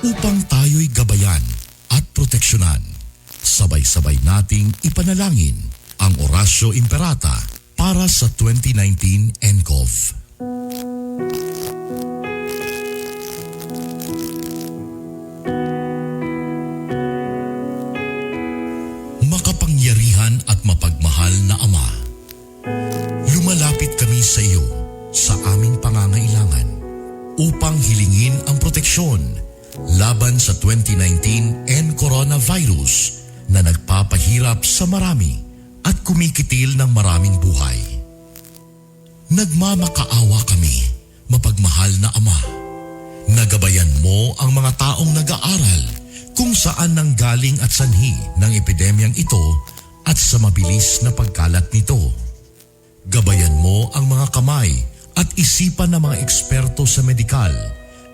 Upang tayo'y gabayan at proteksyonan, sabay-sabay nating ipanalangin ang Oratio Imperata para sa 2019 nCoV. Makapangyarihan at mapagmahal na Ama, lumalapit kami sa iyo sa aming pangangailangan upang hilingin ang proteksyon laban sa 2019 N-Coronavirus na nagpapahirap sa marami at kumikitil ng maraming buhay. Nagmamakaawa kami, mapagmahal na Ama. Nagabayan mo ang mga taong nag-aaral kung saan nanggaling at sanhi ng epidemyang ito at sa mabilis na pagkalat nito. Gabayan mo ang mga kamay at isipan ng mga eksperto sa medikal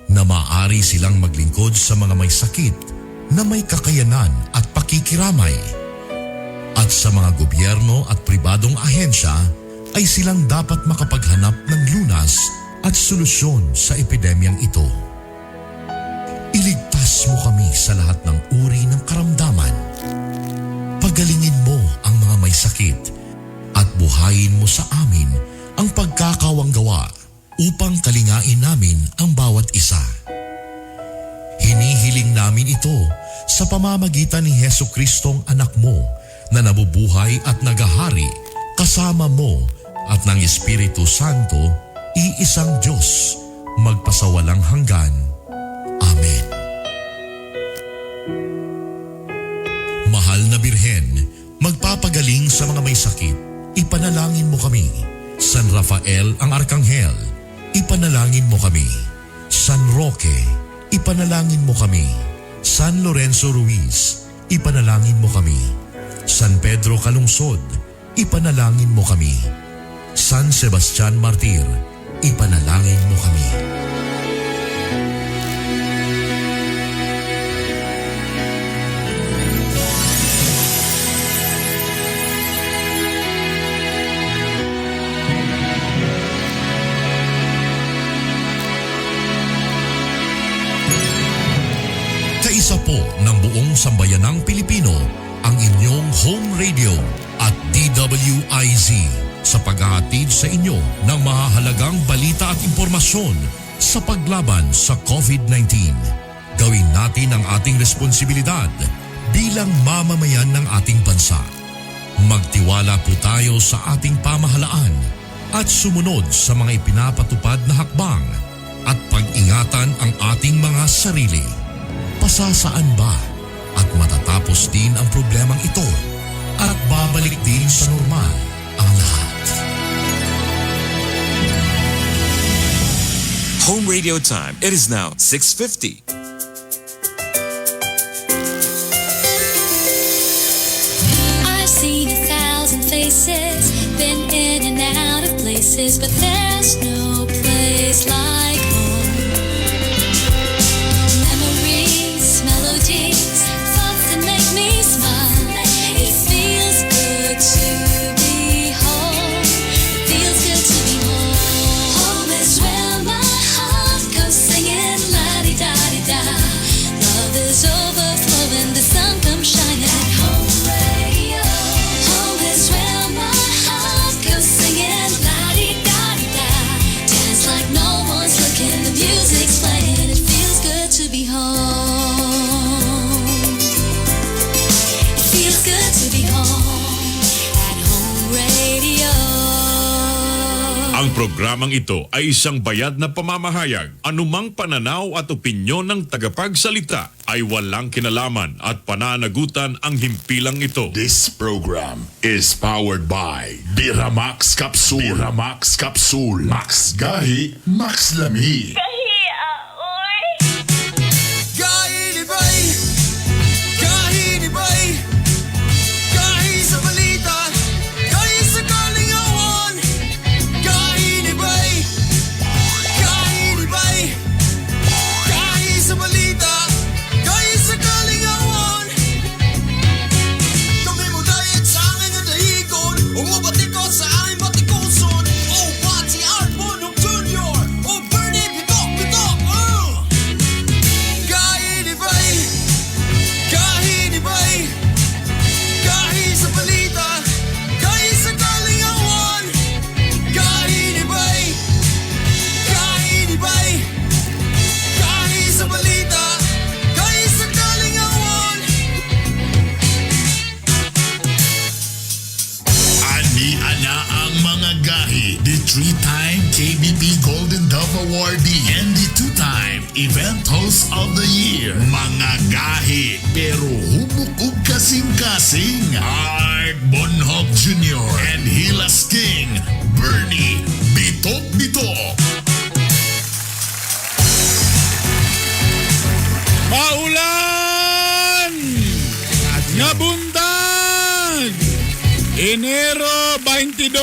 na maaari silang maglingkod sa mga may sakit na may kakayanan at pakikiramay. At sa mga gobyerno at pribadong ahensya ay silang dapat makapaghanap ng lunas at solusyon sa epidemyang ito. Iligtas mo kami sa lahat ng uri ng karamdaman. Pagalingin mo ang mga may sakit at buhayin mo sa amin ang pagkakawanggawa upang kalingain namin ang bawat isa. Hinihiling namin ito sa pamamagitan ni Heso Kristong anak mo na nabubuhay at nagahari kasama mo at ng Espiritu Santo, iisang Diyos, magpasawalang hanggan. Amen. Mahal na Birhen, magpapagaling sa mga may sakit, ipanalangin mo kami. San Rafael ang Arkanghel, ipanalangin mo kami. San Roque, ipanalangin mo kami. San Lorenzo Ruiz, ipanalangin mo kami. San Pedro Calungsod, ipanalangin mo kami. San Sebastian Martir, ipanalangin mo kami. Kaisa po ng buong sambayanang Pilipino ang inyong home radio at DWIZ sa paghahatid sa inyo ng mahahalagang balita at impormasyon sa paglaban sa COVID-19. Gawin natin ang ating responsibilidad bilang mamamayan ng ating bansa. Magtiwala po tayo sa ating pamahalaan at sumunod sa mga ipinapatupad na hakbang at pag-ingatan ang ating mga sarili. Pasasaan ba at matatapos din ang problemang ito at babalik din sa normal ang lahat. Home radio time. It is now 6:50. I've seen 1,000 faces, been in and out of places, but there's no place like home. Memories, melodies, thoughts that make me smile. It feels good to be home. It feels good to be home. Home is where my heart goes singing la-di-da-di-da. Love is overflowing, the sun comes shining. Home radio. Home is where my heart goes singing la-di-da-di-da. Dance like no one's looking, the music's playing. It feels good to be home. It feels good to be home at Home Radio. Ang programang ito ay isang bayad na pamamahayag. Anumang pananaw at opinyon ng tagapagsalita ay walang kinalaman at pananagutan ang himpilang ito. This program is powered by Biramax Capsule. Biramax Capsule. Max Gahi, Max Lami. Gahi ni Bay, Gahi ni Bay, Gahi sa balita, Gahi sa kalingawan. Gahi ni Bay, Gahi ni Bay, Gahi sa balita, Gahi sa kalingawan. Kami mo dayat sa aking nga dahigon, Umubatikot sa aming batikuson. O Pati Art Bonong Jr., O Bernie Bitok. Mga gahi, the three-time KBP Golden Dove Awardee and the two-time Event Host of the Year. Mga gahi, pero hubok ug kasing-kasing. Art Bonhoc Jr. and Hilas King, Bernie Bitok Bitok. Maulan! Nga buntag! Enero 22,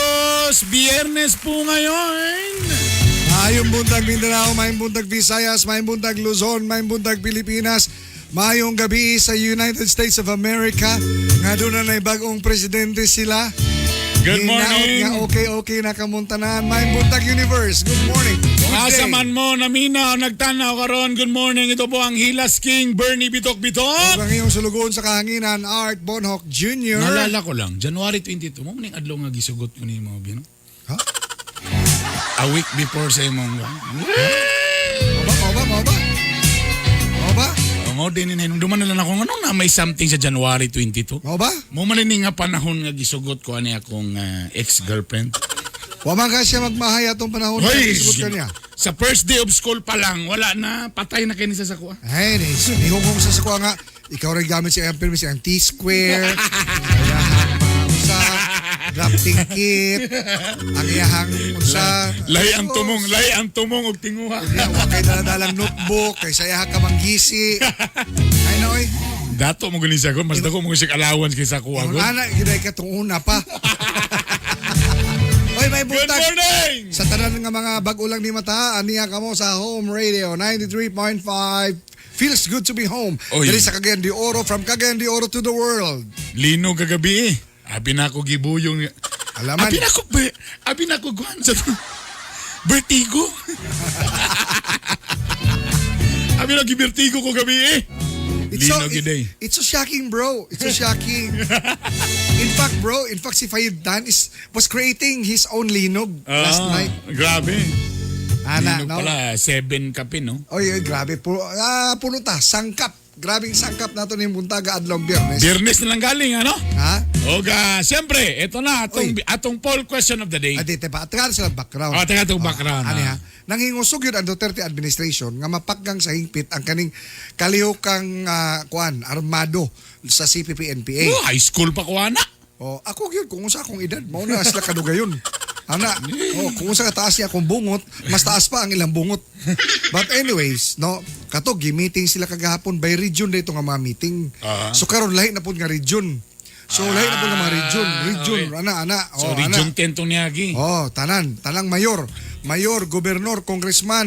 Biyernes po ngayon. Maayong buntag Mindanao, maayong buntag Visayas, maayong buntag Luzon, maayong buntag Pilipinas. Maayong gabi sa United States of America. Nga doon na bagong presidente sila. Good Hinaot morning. Nga okay-okay na kamuntanan. Maayong buntag Universe. Good morning. Good Kung asa day. man mo naminaw, nagtanaw karon. Good morning. Ito po ang Hilas King, Bernie Bitok Bitok. Ug ang iyong sulugoon sa kahanginan, Art Bonhoc Jr. Naalala ko lang, January 22, mo maning adlaw nga gisugot ko nimo, Bino. Ha? A week before sa imong Mao ba? Mao ba? Mao ba? Mao ba? Mo din ni duman na lang ako ngano na may something sa January 22. Mao ba? Mo man ni nga panahon nga gisugot ko ani akong ex-girlfriend. Wa man ka siya magmahay atong panahon. Hoy, Sugot ka niya. sa first day of school pa lang, wala na, patay na kini sa sakuha. Ay, nihungkong sa sakuha nga, ikaw rin gamit si Emperor, si ang T-square, ang iyahang sa drafting kit, ang iyahang unsa. Lahi ang tumong og tinguha. Niya, wa kay daladalang notebook, kay sa iyahang kamanggisi. Ay na, oy. Dato mo gani siya ko, mas dako mo siya allowance kaysa kuha Ang ko. ana, giday ka tong una pa. Oy, may Good buntag. morning! Sa tanan nga mga bag-o lang ni mata, aniya kamo sa Home Radio 93.5. Feels good to be home. Oy. Diri sa Cagayan de Oro, from Cagayan de Oro to the world. Lino kagabi eh. Abi na ako gibuyong. Alaman. Abi na ako, abi na ako guan sa vertigo. Abi na givertigo ko gabi eh. It's so, Lino giday. it's so shocking, bro. It's so shocking. In fact, bro, in fact, si Fayed Tan was creating his own linog last Ah, night. Grabe. Ana, Linog no? pala, 7 kape, no? Oy, oy, grabe. Puno ta, sangkap. Grabing sangkap nato ni Buntaga adlong Biyernes. Biyernes na lang galing, ano? Ha? Oga, siyempre, ito na atong atong poll question of the day. Adi, te pa. Tagal sila background. Ah, taga itong background, Ani ah. ha? Nanghingusog yun ang Duterte administration nga mapakgang sa hingpit ang kaning kalihokang kuan, armado sa CPP-NPA. Oh, high school pa ko ana. Oh, ako gyud kung unsa akong edad, mao na sila kadugayon. Ana, oh, kung unsa kataas niya akong bungot, mas taas pa ang ilang bungot. But anyways, no, kato gi-meeting sila kagahapon by region dito nga mga meeting. Ah. So karon lahi na pud nga region. So lahi na pud nga mga region, region, okay. ana ana. So, Oh, region ana. 10 to niyagi. Oh, tanan, tanang mayor, mayor, gobernador, congressman,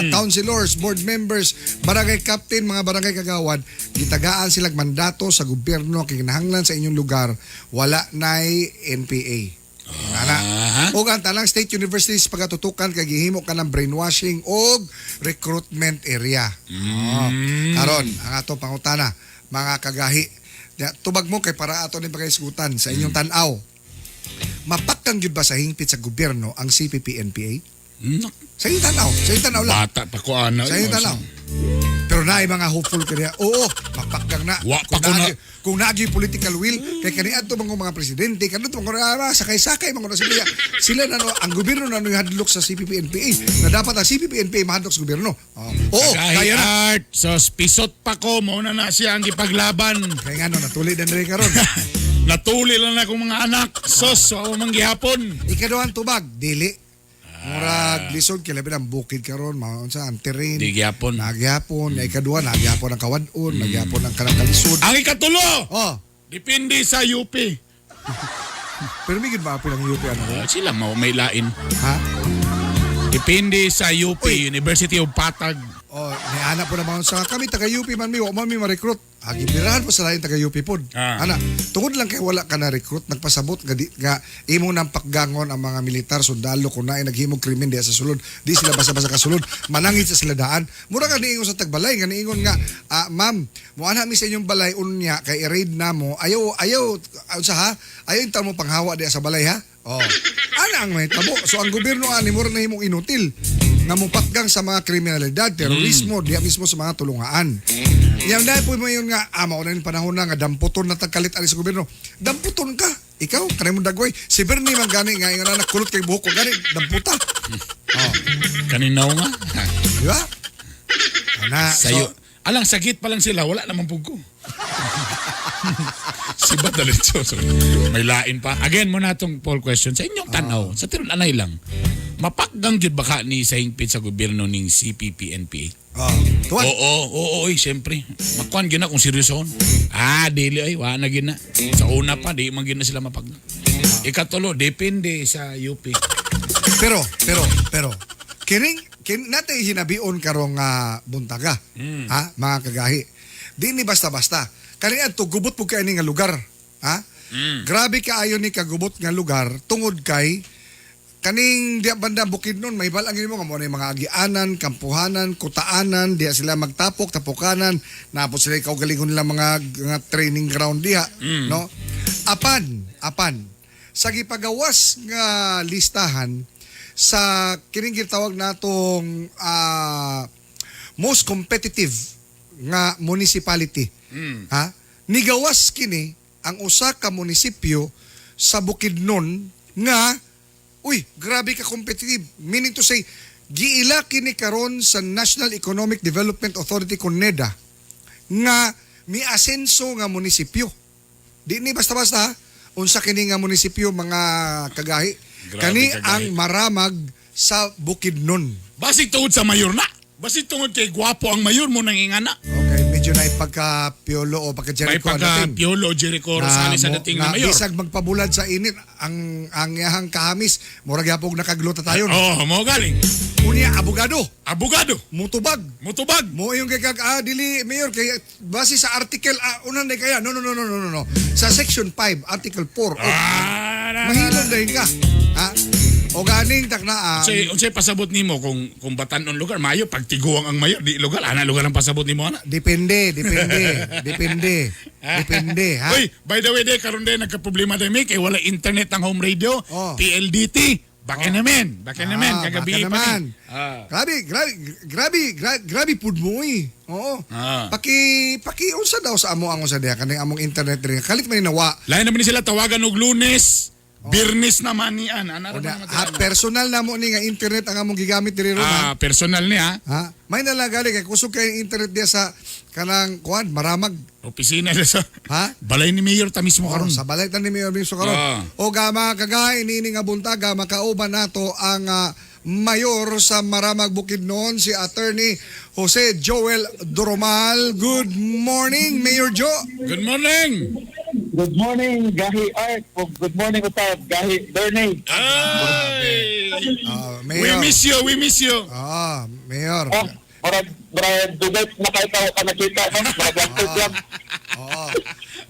councilors, board members, barangay captain, mga barangay kagawad, gitagaan silang mandato sa gobyerno kay kinahanglan sa inyong lugar, wala nay NPA. Ana. Aha. Og ang tanang state universities pagatutukan kay gihimo ka ng brainwashing og recruitment area. Oh. Karon, ang ato pangutana, mga kagahi, Ya, tubag mo kay para ato ni pagaisgutan sa inyong tan-aw. Mapakang gyud ba sa hingpit sa gobyerno ang CPP-NPA? Sa inyong tanaw, sa inyong tanaw lang. Bata pa ko ana. Sa inyong tanaw. Pero naay mga hopeful kaniya. Oo, mapakgang na. Wa pa kung ko na. Kung naagi political will, kay kaniadto man mga presidente, kaniadto man sakay-sakay man ko na sila. Sila na no, ang gobyerno na no hadlok sa CPP-NPA. Na dapat ang CPP-NPA mahadlok sa gobyerno. Oh. Oo, Kagahi kaya na. art. So, pisot pa ko. Mauna na siya ang gipaglaban. Kaya nga no, natuli na rin karon. Natuli lang na akong mga anak. Sos, wa man gihapon. Ikaduhang tubag, dili. Murag lisod kay labi ang bukid karon, mao unsa ang terrain. Di gihapon. Nagyapon, mm. Ikaduha, nagyapon ang kawadon, nagyapon ang kanang kalisod. Ang ikatulo, Oh, depende sa UP. pero may gid maapil ang UP ano? Ah, sila mao may lain. Ha? Depende sa UP, Uy. University of Patag. Oh, ni ana po naman sa kami taga UP man mi, wa man mi ma-recruit. Agi birahan po sa lain taga UP pod. Ah. Ana, tungod lang kay wala ka na recruit, nagpasabot nga di, nga imo nang pakgangon ang mga militar sundalo kung naay naghimog krimen diha sa sulod, di sila basta-basta kasulod, manangit sa sila daan. Mura ka niingon sa tagbalay nga niingon nga, ah, ma'am, moana mi sa inyong balay unya kay i-raid namo. Ayaw ayaw unsa ha? Ayaw intaw mo panghawa diha sa balay ha. Oh. Ana ang may tabo. So ang gobyerno ani mura na himong inutil nga mupakgang sa mga kriminalidad, terorismo, diha mismo sa mga tulungaan. Yang dahil po mo yun nga, mao na yung panahon na nga, damputon na tagkalit ali sa gobyerno. Damputon ka. Ikaw, kanay mo dagway. Si Bernie man gani nga ingon na kulot kay buhok ko gani damputa. Oh, Kaninaw nga. di ba? Ana, Sayo. so, Alang sakit pa lang sila, wala namang pugko. Si Bat Dalitso. So, may lain pa. Again, muna itong poll question. Sa inyong tanaw, sa tiron anay lang, mapakgang jud baka ni sa hingpit sa gobyerno ning CPP-NPA? Oh, tuwan. Oo, oo, oy, siyempre. Makuan gyud na kung seryosohon. Ah, dili ay, wala na gyud na. Sa una pa, di man gyud na sila mapag. Ikatulo, depende sa UP. Pero kining kin natay hinabion karong buntaga. Ha, mga kagahi. Di ni basta-basta. Kani adto gubot pud kay ni nga lugar, ha? Grabe kaayo ni kagubot nga lugar tungod kay kaning diya banda Bukidnon may balang nimo nga mo na yung mga agianan, kampuhanan, kutaanan, diya sila magtapok, tapukanan, napot sila kaugalingon nila mga training ground diha, no? Apan sa gipagawas nga listahan sa kining gitawag natong most competitive nga municipality. Ha? Nigawas kini ang usa ka munisipyo sa Bukidnon nga uy, grabe ka competitive. Meaning to say, giila kini karon sa National Economic Development Authority kon NEDA nga miasenso nga munisipyo. Di ni basta-basta ha? Unsa kini nga munisipyo mga kagahi. Grabe Kani kagahi. ang Maramag sa Bukidnon. Basig tungod sa mayor na. Basig tungod kay gwapo ang mayor mo nang ingana. Okay, medyo na pagka-Piolo o May pagka-Jericho ang pagka dating. Piolo Jericho Rosales sa dating na mayor. Bisag magpabulad sa init ang iyahang kahamis, murag yapog nakagluta tayo. No? Oh, mo galing. Unya abogado, Abogado, mutubag. mutubag. Mo yung kay kag dili mayor kay base sa article unan day kaya. No, no, no, no, no, no, no. Sa section 5, article 4. Oh, Ah, na, na, mahilom dayon ka. Ha? O ganing takna Unsay unsay pasabot nimo kung batan-on lugar mayo pag tiguang ang mayor di lugar ana lugar ang pasabot nimo ana. Depende, depende, depende. Depende, ha? Uy, by the way, day karon day nagka-problema day mi kay wala internet ang home radio, Oh. PLDT. Baka naman, baka naman kagabi baka pa naman. ni. Ah. Grabe, grabe, grabe, grabe pud mo eh. Oo. Ah. Paki paki unsa daw sa amo ang unsa diha kaning among internet diri. Kalit man ni nawa. Lain naman ni sila tawagan og Lunes, Biyernes naman ni an. Ana ra Una, man ha, personal na mo ni nga internet ang among gigamit diri ron ha. Ah, personal niya. Ha? May nalagali kay kusog kay internet diha sa kanang kuan Maramag. Opisina nila sa Ha? balay ni Mayor ta mismo Oh, karon. sa balay tan ni Mayor Binso karon. Ah. O gama kagay niini nga buntag makauban nato ang mayor sa Maramag Bukidnon si Attorney Jose Joel Doromal. Good morning, Mayor Joe. Good morning. Good morning, Gahi Art. Good morning, Usab. Gahi Bernie. Ay! Mayor. We miss you, we miss you. Mayor. Oh, murag, murag, dugat na kayo ka nakita, no? Murag one lang. Oo.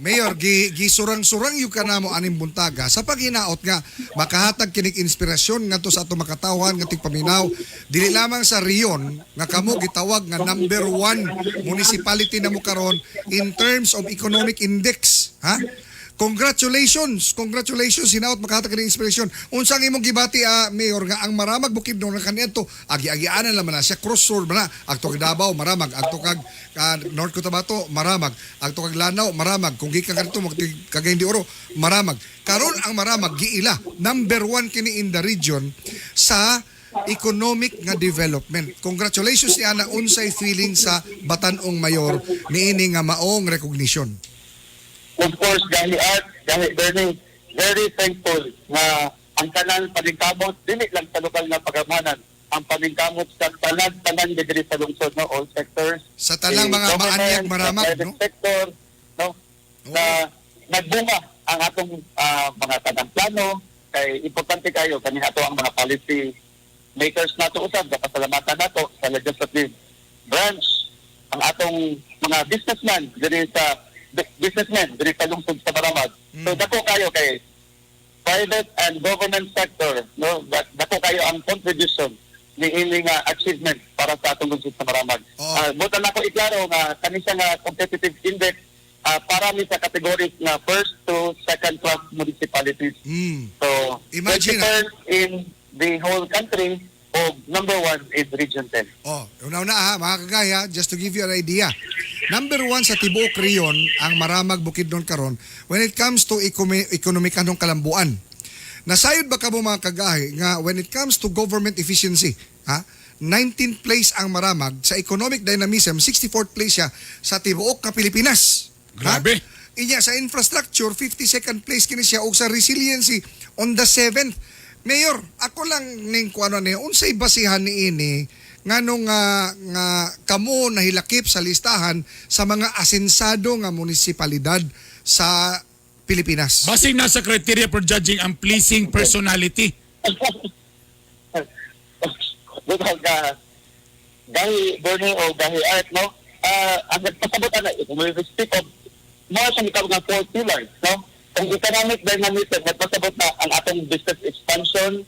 Mayor, gisurang-surang yung kanamo aning buntaga sa paghinaot nga makahatag kinig inspirasyon ngadto sa ato makatawan nga tigpaminaw dili lamang sa riyon nga kamo gitawag nga number one municipality na mo karon in terms of economic index, ha? Congratulations, congratulations, hinaot makahatag kinig inspirasyon. Unsa ang imong gibati, Mayor, nga ang Maramag Bukidnon nga kaniadto agi-agianan laman na siya, crossroad man na, agto kag Davao Maramag, agto kag North Cotabato Maramag, agto kag Lanao Maramag, kung gikan kadto Cagayan de Oro Maramag. Karon ang Maramag giila number one kini in the region sa economic nga development. Congratulations ni ana, unsay feeling sa batan-ong mayor niini nga maong recognition? Of course, Gahi Art, Gahi Bernie, very thankful na ang tanan paningkamot, dili lang sa lokal na pagamanan, ang paningkamot sa tanan-tanan diri sa lungsod, no? All sectors. Sa tanang The mga government, maanyag Maramag, the private no? sector, no? Na nagbunga ang atong mga tanang plano, kay importante kayo kani ato ang mga policy makers nato usab, kapasalamatan nato sa legislative branch, ang atong mga businessman diri sa businessmen diri sa lungsod sa Maramag. So dako kayo kay private and government sector, no? Dako kayo ang contribution ni ini nga achievement para sa atong lungsod sa Maramag. Oo. Butan nako iklaro nga kani siya nga competitive index para ni sa categories na first to second class municipalities. So Imagine, 21st in the whole country o number one in Region 10. Oh, una-una ha, mga kagaya, just to give you an idea. Number one sa tibuok rehiyon ang Maramag Bukidnon karon when it comes to ekonomikanong kalambuan. Nasayod ba kamo, mga kagahi, nga when it comes to government efficiency, ha? 19th place ang Maramag sa economic dynamism, 64th place siya sa tibuok ka Pilipinas. Ha? Grabe. Inya sa infrastructure, 52nd place kini siya ug sa resiliency on the 7th. Mayor, ako lang ning kuano ni unsay basihan niini nganong nga kamo nahilakip sa listahan sa mga asensado nga munisipalidad sa Pilipinas? Basing nasa criteria for judging ang pleasing personality. Because gahi Bernie o gahi Art, no? Ang nagpasabot ana, if we speak of more sa gitawag nga four pillars, no? Kung economic dynamism, nagpasabot na ang atong business expansion,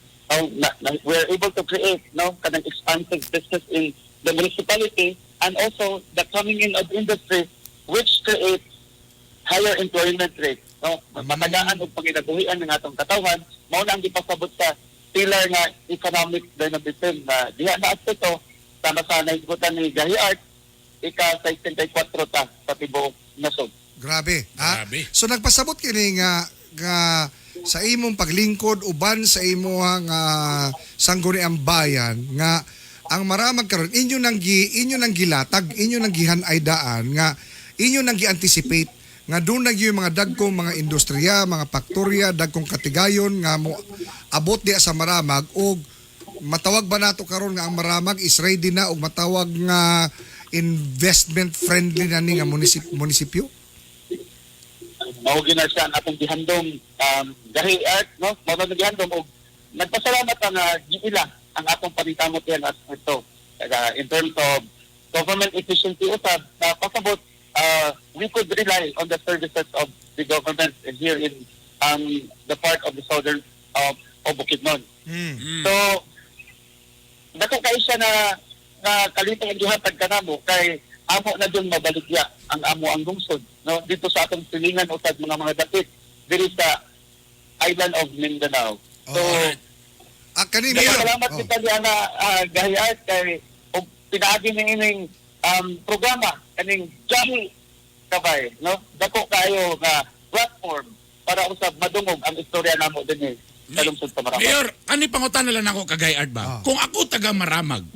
na we are able to create, no, kanang expansive business in the municipality and also the coming in of industries which creates higher employment rate, no? Matagaan og panginabuhian ng atong katawhan, mao na ang gipasabot sa pillar nga economic dynamism na diha na aspeto sama sa nahisgutan ni Gahi Art, ika 64 ta sa tibuok nasod. Grabe. Ha? Grabe. So nagpasabot kini nga sa imong paglingkod uban sa imong sangguniang bayan nga ang Maramag karon inyo nang gilatag, inyo nang gihanay daan nga inyo nang gi-anticipate nga doon na gyud mga dagkong mga industriya, mga paktorya, dagkong katigayon nga mo abot diya sa Maramag og matawag ba nato karon nga ang Maramag is ready na og matawag nga investment friendly na ni nga munisipyo? Mao gyud na siya ang atong gihandom, Gahi Art, no? Mao na gihandom og nagpasalamat ang giila ang atong paningkamot yan as ito. Kaya, in terms of government efficiency usab na pasabot, we could rely on the services of the government here in the part of the southern of Bukidnon. So, dako kay siya na kalipay ang gihatag kanamo kay amo na dun mabaligya ang amo ang lungsod, no, dito sa atong silingan usab mga dapit diri sa island of Mindanao. So, Ah, kani, Mayor. salamat kita diha na Gahi Art kay og pinaagi ni ining programa kaning Gahi Kabay, no? Dako kayo nga platform para usab madungog ang istorya namo dinhi sa lungsod sa Maramag. Mayor, ani pangutana lang nako kagay Art ba? Kung ako taga Maramag,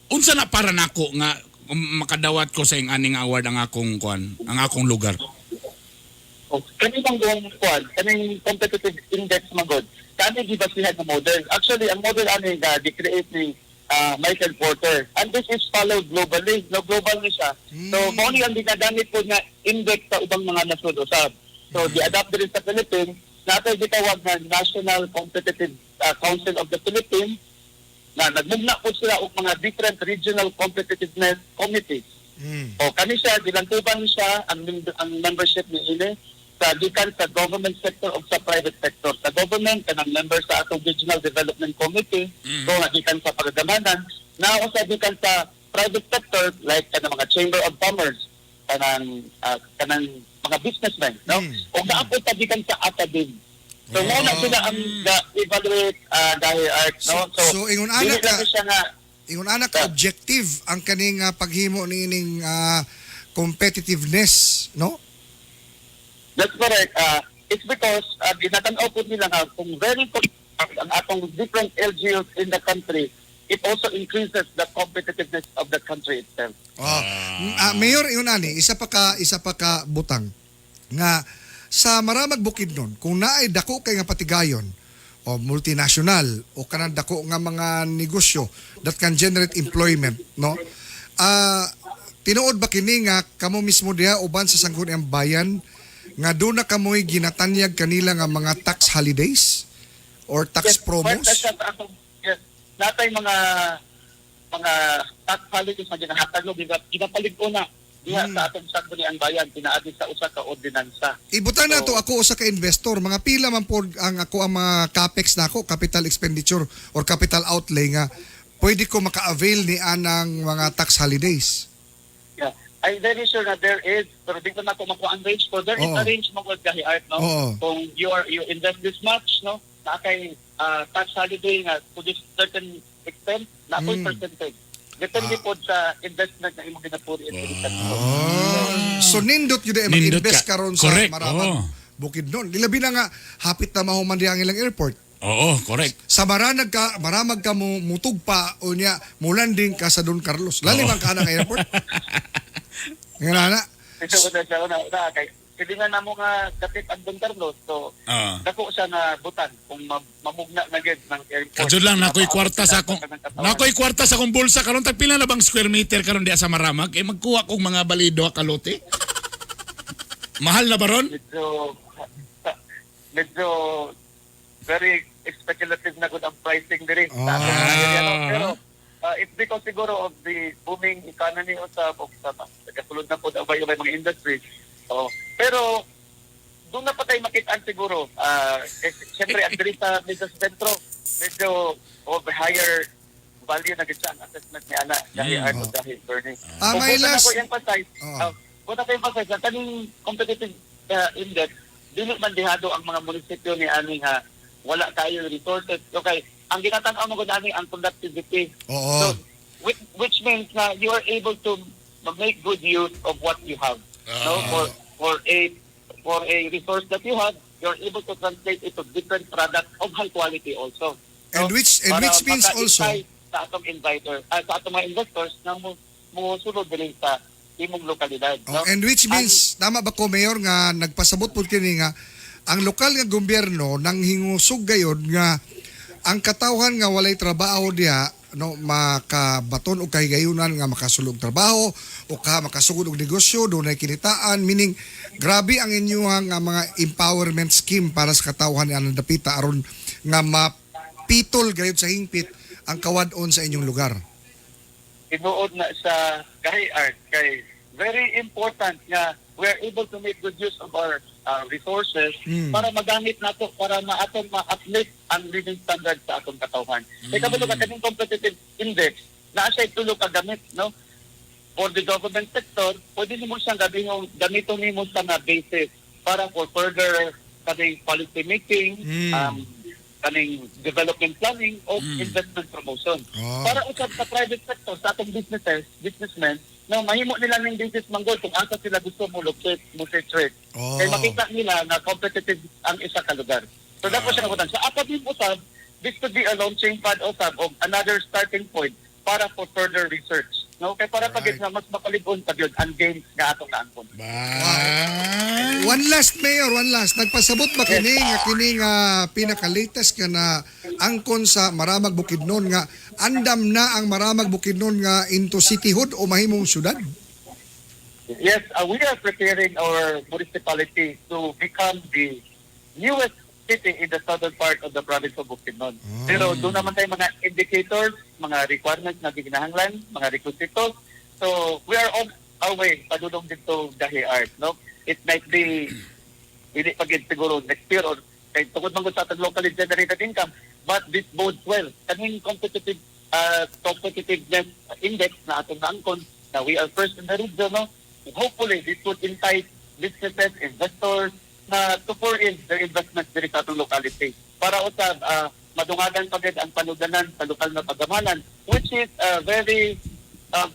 unsa na para nako nga makadawat ko sa ing aning award ang akong kuan, ang akong lugar? Oh, kani bang buong kuan, kaning competitive index magod. Kani gibasihan ng model. Actually, ang model ani nga gi-create ni Michael Porter. And this is followed globally. No, global ni siya. So, mao ni ang ginagamit po nga index sa ubang mga nasod usab. So, gi-adapt diri sa Philippines, natay gitawag na National Competitive Council of the Philippines na nagmugna po sila og mga different regional competitiveness committees. O kani siya gilantuban ni siya ang membership ni ini sa gikan sa government sector o sa private sector. Sa government kanang member sa atong Regional Development Committee, so nga gikan sa pagdamanan, na o sa gikan sa private sector like kanang mga Chamber of Commerce, kanang mga businessmen, no? O naapod ta gikan sa academy. So mao na sila ang ga-evaluate, dahil Art, no? So, ingon ana dili lang siya nga Ingon ana ka objective ang kaning paghimo niining competitiveness, no? That's correct. It's because ginatanaw po nila nga kung very ang atong different LGUs in the country, it also increases the competitiveness of the country itself. Oh. Mayor, ingon ani, isa pa ka butang nga sa Maramag Bukidnon, kung naay dako kay nga patigayon o multinational o kanang dako nga mga negosyo that can generate employment, no? Tinuod ba kini nga kamo mismo diha uban sa Sangguniang Bayan nga doon na kamoy ginatanyag kanila nga mga tax holidays or tax Yes, promos? part na siya sa atong, yes, natay mga tax holidays na ginahatag, no, ginapalig ko na diha sa atong Sangguniang Bayan pinaagi sa usa ka ordinansa. Ibutang na to So, ako usa ka investor, mga pila man pod ang ako ang mga capex nako, capital expenditure or capital outlay nga pwede ko maka-avail ni anang mga tax holidays? Yeah. I'm very sure na there is, pero di ko na ako makuha ang range ko. There is a range mo Gahi Art, no? Kung you invest this much, no? Na kay tax holiday nga to this certain extent, na ako'y percentage. Depende po sa investment na imong ginapuri in diri sa So nindot yun eh, Nindot mag-invest ka. karon sa Correct, Maramag oo. Bukidnon. Labi na nga hapit na mahuman diha ang ilang airport. Oo, correct. Sa maranag ka, maramag ka mo mutugpa o niya mulanding ka sa Don Carlos. Lalim ang kanang airport. Nga na. Ito una siya una una kay silingan namo nga dapit ang Don Carlos, so dako siya na butan kung mamugna na gid ng airport. Kadyo lang nakoy Mapaabot kwarta sila sa akong kanang katawan. nakoy kwarta sa akong bulsa karon, tag pila na bang square meter karon diha sa Maramag eh magkuha kog mga balido kalote. Mahal na ba ron? Medyo medyo very speculative na gud ang pricing diri sa atong mga area, no? Pero it's because siguro of the booming economy usab o sa kasulod na pod ubay-ubay mga industries. So, pero doon na pa tayo makitaan siguro. Eh, siyempre, ang diri sa medyo sa sentro, medyo of higher value na gid siya ang assessment ni Ana dahil Arnold, dahil Bernie. Ah, Kung may buta na ko emphasize, buta ko emphasize ang kaning competitive index, dili man dihado ang mga munisipyo ni ani nga wala kayo resources. Okay, ang ginatan-aw mo gud ani ang productivity. So, which means na you are able to make good use of what you have. No, for a resource that you have, you're able to translate it to different products of high quality also. And No? which Para means also maka-excite sa atong inviter, sa atong mga investors na mo sulod diri sa imong lokalidad. Oh, no? and which means, tama ba ko, Mayor, nga nagpasabot po kini nga ang lokal nga gobyerno nang hingusog gayon nga ang katawhan nga walay trabaho diha, no, makabaton og kahigayunan nga makasulog trabaho o ka makasugod og negosyo, dunay kinitaan, meaning grabe ang inyuhang nga mga empowerment scheme para sa katawhan ni anang dapita aron nga mapitol gayud sa hingpit ang kawad-on sa inyong lugar. Tinuod na sa kay art kay very important nga we are able to make good use of our resources para magamit nato para maatong ma-uplift ang living standard sa atong katawhan. Kay kabalo ka kaning competitive index naa siya tulo ka gamit, no? For the government sector, pwede nimo siyang gamiton nimo sa nga basis para for further kaning policy making, kaning development planning o investment promotion. Para usab sa private sector, sa atong businesses, businessmen, no, mahimo nila ning business manggol kung asa sila gusto mo locate, mo trade. Kay makita nila na competitive ang isa ka lugar. So dapat siya kabutan. Sa academe usab, this could be a launching pad usab of another starting point para for further research. No, kay para pag na mas makalig-on pa gyud ang gains nga atong naangkon. Ba. One last, Mayor, one last. Nagpasabot ba kini nga kini nga pinaka-latest nga na angkon sa Maramag Bukidnon nga andam na ang Maramag Bukidnon nga into cityhood o mahimong syudad? Yes, we are preparing our municipality to become the newest city in the southern part of the province of Bukidnon. Pero doon naman tayo mga indicators, mga requirements na giginahanglan, mga requisitos. So we are on our way padulong dito gahi art, no? It might be hindi pa gid siguro next year or kay tungod man gud sa atong locally generated income, but this bodes well kaning competitiveness index na atong naangkon na we are first in the region, no? Hopefully this would entice businesses, investors na to pour in their investments diri sa atong locality para usab madungagan pa gid ang panudanan sa lokal na pagamalan, which is a very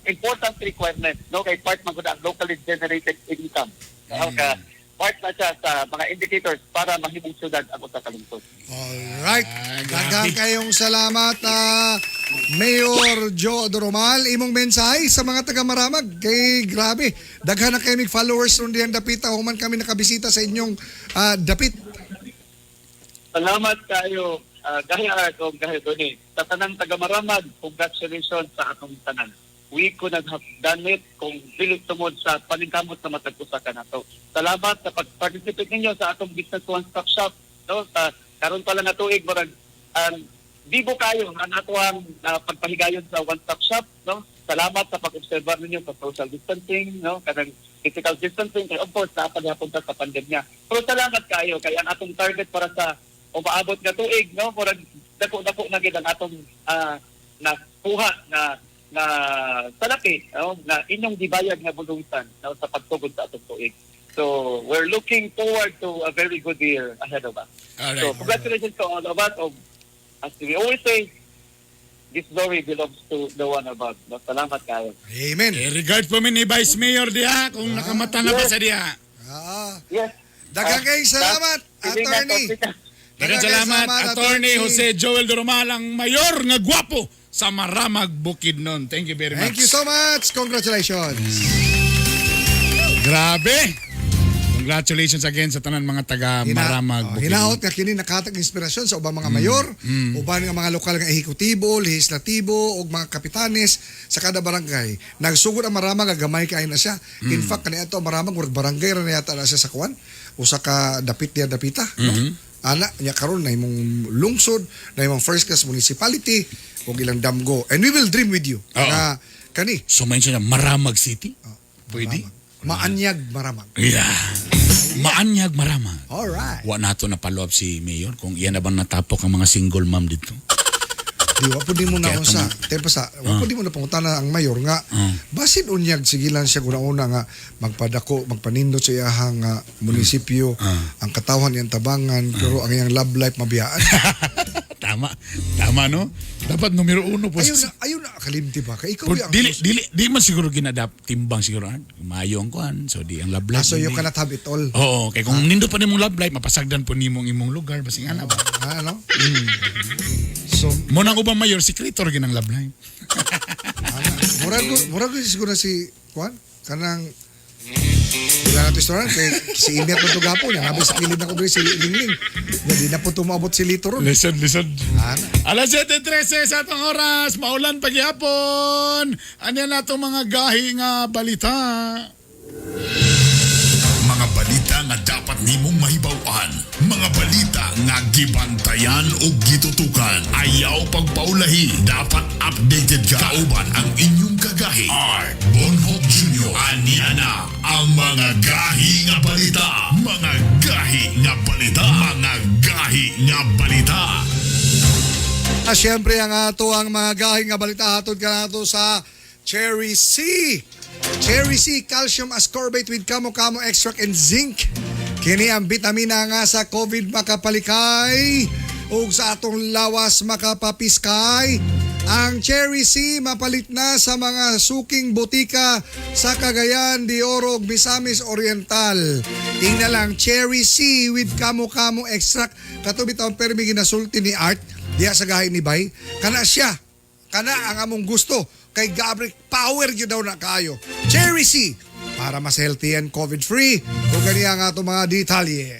important requirement, no, kay part man gud ang locally generated income, no, ka part na siya sa mga indicators para mahimong syudad ang usa ka lungsod. Alright. Ah, Daghang grabe. kayong salamat, Mayor Joe Doromal. Imong mensahe sa mga taga Maramag. Kay grabe. Daghan na kayo mig followers ron diyang dapita human kami nakabisita sa inyong dapit. Salamat kayo, gahi Art o gahi Tony. Sa tanang taga Maramag, congratulations sa atong tanan. We could not have done it kung dili tungod sa paningkamot na matag usa ka nato. Salamat sa pag-participate ninyo sa atong Business One Stop Shop. No? Sa karon pa lang nga tuig murag bibo kayo ang atoang pagpahigayon sa One Stop Shop, no? Salamat sa pag-obserba ninyo sa social distancing, no, kanang physical distancing, kay of course naa pa gihapon ta sa pandemya. Pero salamat kayo kay ang atong target para sa umaabot nga tuig, no, murag dako-dako na gid ang atong nakuha na na salaki, no, na inyong gibayad nga bulusan, no, sa pagtugod sa atong tuig. So we're looking forward to a very good year ahead of us. Alright. So congratulations to all of us. As we always say, This glory belongs to the one above. No, salamat kayo. Amen. Eh, regard po mi ni Vice Mayor diha kung nakamata na ba sa diha. Ah. Yes. Daghang kayong salamat, attorney. Daghang salamat, Attorney Jose Joel Doromal, ang mayor nga gwapo sa Maramag, Bukidnon. Thank you very much. Thank you so much. Congratulations. Grabe. Congratulations again sa tanan mga taga Maramag, oh, Bukidnon. hinaot nga kini nakatag inspirasyon sa ubang mga mayor, uban nga mga lokal nga ehekutibo, lehislatibo ug mga kapitanes sa kada barangay. Nagsugod ang Maramag nga gamay kaayo na siya. In fact kani ato ang Maramag murag barangay ra na yata na siya sa kuan. Usa ka dapit niya dapita, no? Ana nya karon na imong lungsod, na imong first class municipality ug ilang damgo. And we will dream with you. Oo. Nga kani So may siya Maramag City? Pwede? Maanyag Maramag. Yeah. Maanyag Maramag. All right. Wa nato na follow up si Mayor kung iyan na bang natapok ang mga single mom dito. Di wa pud mo na Kaya unsa. Tempo sa wa pud mo na pangutana ang mayor nga basin unyag sige lang siya una nga magpadako magpanindot sa iyahang nga munisipyo ang katawhan iyang tabangan pero ang iyang love life mabiyaan. Tama. Tama, no? Dapat numero uno po. Ayun na ayun na kalimti ba kay ikaw Pero ang dili, dili, di man siguro ginadap timbang siguro. Ah. Maayo ang kuan. So di ang love Ah, life. so you hindi. cannot have it all. Oo, kay kung nindot pa nimong love life, mapasagdan po nimong imong lugar basing ana ba. Ah, ano? So Mo nang ubang mayor sekretor ginang love life. ana, murag murag siguro si kuan kanang Wala na ito istorya kay si Imet na to gapon niya. Habi sa kilid na ko diri si Lingling. Ya, di na po tumabot si Lito ron. Listen, listen. Ana. Alas 7:13 sa atong oras, maulan pagyapon. Ano na itong mga gahi nga balita? Mga balita nga dapat nimong mahibaw-an. Mga balita nga gibantayan o gitutukan. Ayaw pagpaulahi. Dapat updated ka. Kauban ang inyong kagahi. R. Bonhoc Jr. Aniya na ang mga gahi nga balita. Mga gahi nga balita. Mga gahi nga balita. Ah, siyempre ang ato ang mga gahi nga balita hatod ka nato sa Cherry C. Cherry C calcium ascorbate with kamo-kamo extract and zinc. Kini ang bitamina nga sa COVID makapalikay ug sa atong lawas makapapiskay. Ang Cherry C mapalit na sa mga suking botika sa Cagayan de Oro ug Misamis Oriental. Tingnan lang Cherry C with kamo-kamo extract. Kato bitaw ang permi ginasulti ni Art diya sa gahi ni Bay. Kana siya. Kana ang among gusto kay Gabriel power gyud daw na kaayo. Cherry C para mas healthy and COVID free. Ug ganiya nga ato mga detalye.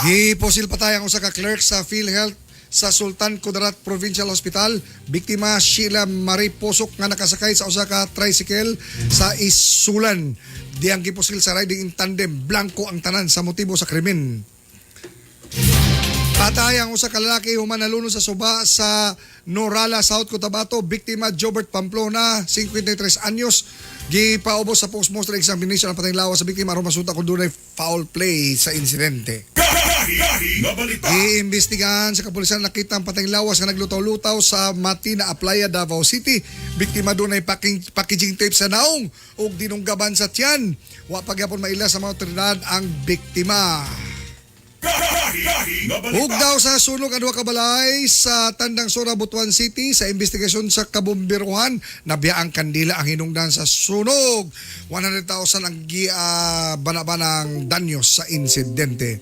Giposil patay ang usa ka clerk sa PhilHealth sa Sultan Kudarat Provincial Hospital. Biktima Sheila Marie Posok nga nakasakay sa usa ka tricycle sa Isulan. Diyang gipusil sa riding in tandem, blanco ang tanan sa motibo sa krimen. Patay ang usa ka lalaki human nalunod sa suba sa Norala, South Cotabato. Biktima Jobert Pamplona, 53 anyos. Gipaubos sa post-mortem examination ang patayng lawas sa biktima aron masuta kung dunay foul play sa insidente. Giimbestigahan sa kapulisan nakita ang patayng lawas nga naglutaw-lutaw sa Matina Aplaya, Davao City. Biktima dunay packaging tape sa naong ug dinunggaban sa tiyan. Wa pa gyapon maila sa mga otoridad ang biktima. Ug daw sa sunog ang duha ka balay sa Tandang Sora, Butuan City sa investigasyon sa kabomberuhan nabiya ang kandila ang hinungdan sa sunog. 100,000 ang banabanang danyo sa insidente.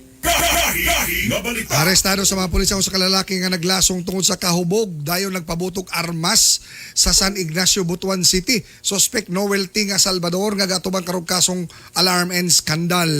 Arestado sa mga pulis ang usa ka lalaki nga naglasong tungod sa kahubog dayon nagpabutok armas sa San Ignacio, Butuan City. Suspect Noel Tinga Salvador nga gatubang karong kasong alarm and scandal.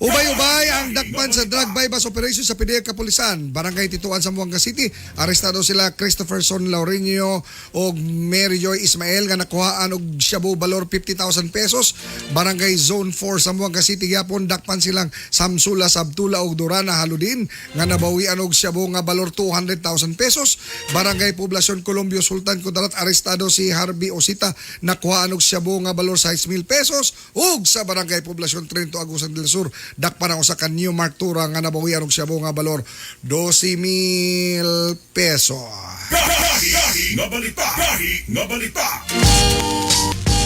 Ubay-ubay ang dakpan sa drug bypass operation sa PDEA Kapulisan, Barangay Tituan, Zamboanga City. Arestado sila Christopher Son Laureño og Mary Joy Ismael nga nakuhaan og shabu balor 50,000 pesos. Barangay Zone 4, Zamboanga City gyapon dakpan silang Samsula Sabtula og Durana Haludin nga nabawian og shabu nga balor 200,000 pesos. Barangay Poblacion Colombio Sultan Kudarat arestado si Harvey Osita nakuhaan og shabu nga balor 6,000 pesos ug sa Barangay Poblacion Trento Agusan del Sur dakpan ang usa ka New Mark Tura nga nabawian og shabu nga balor 12,000 pesos.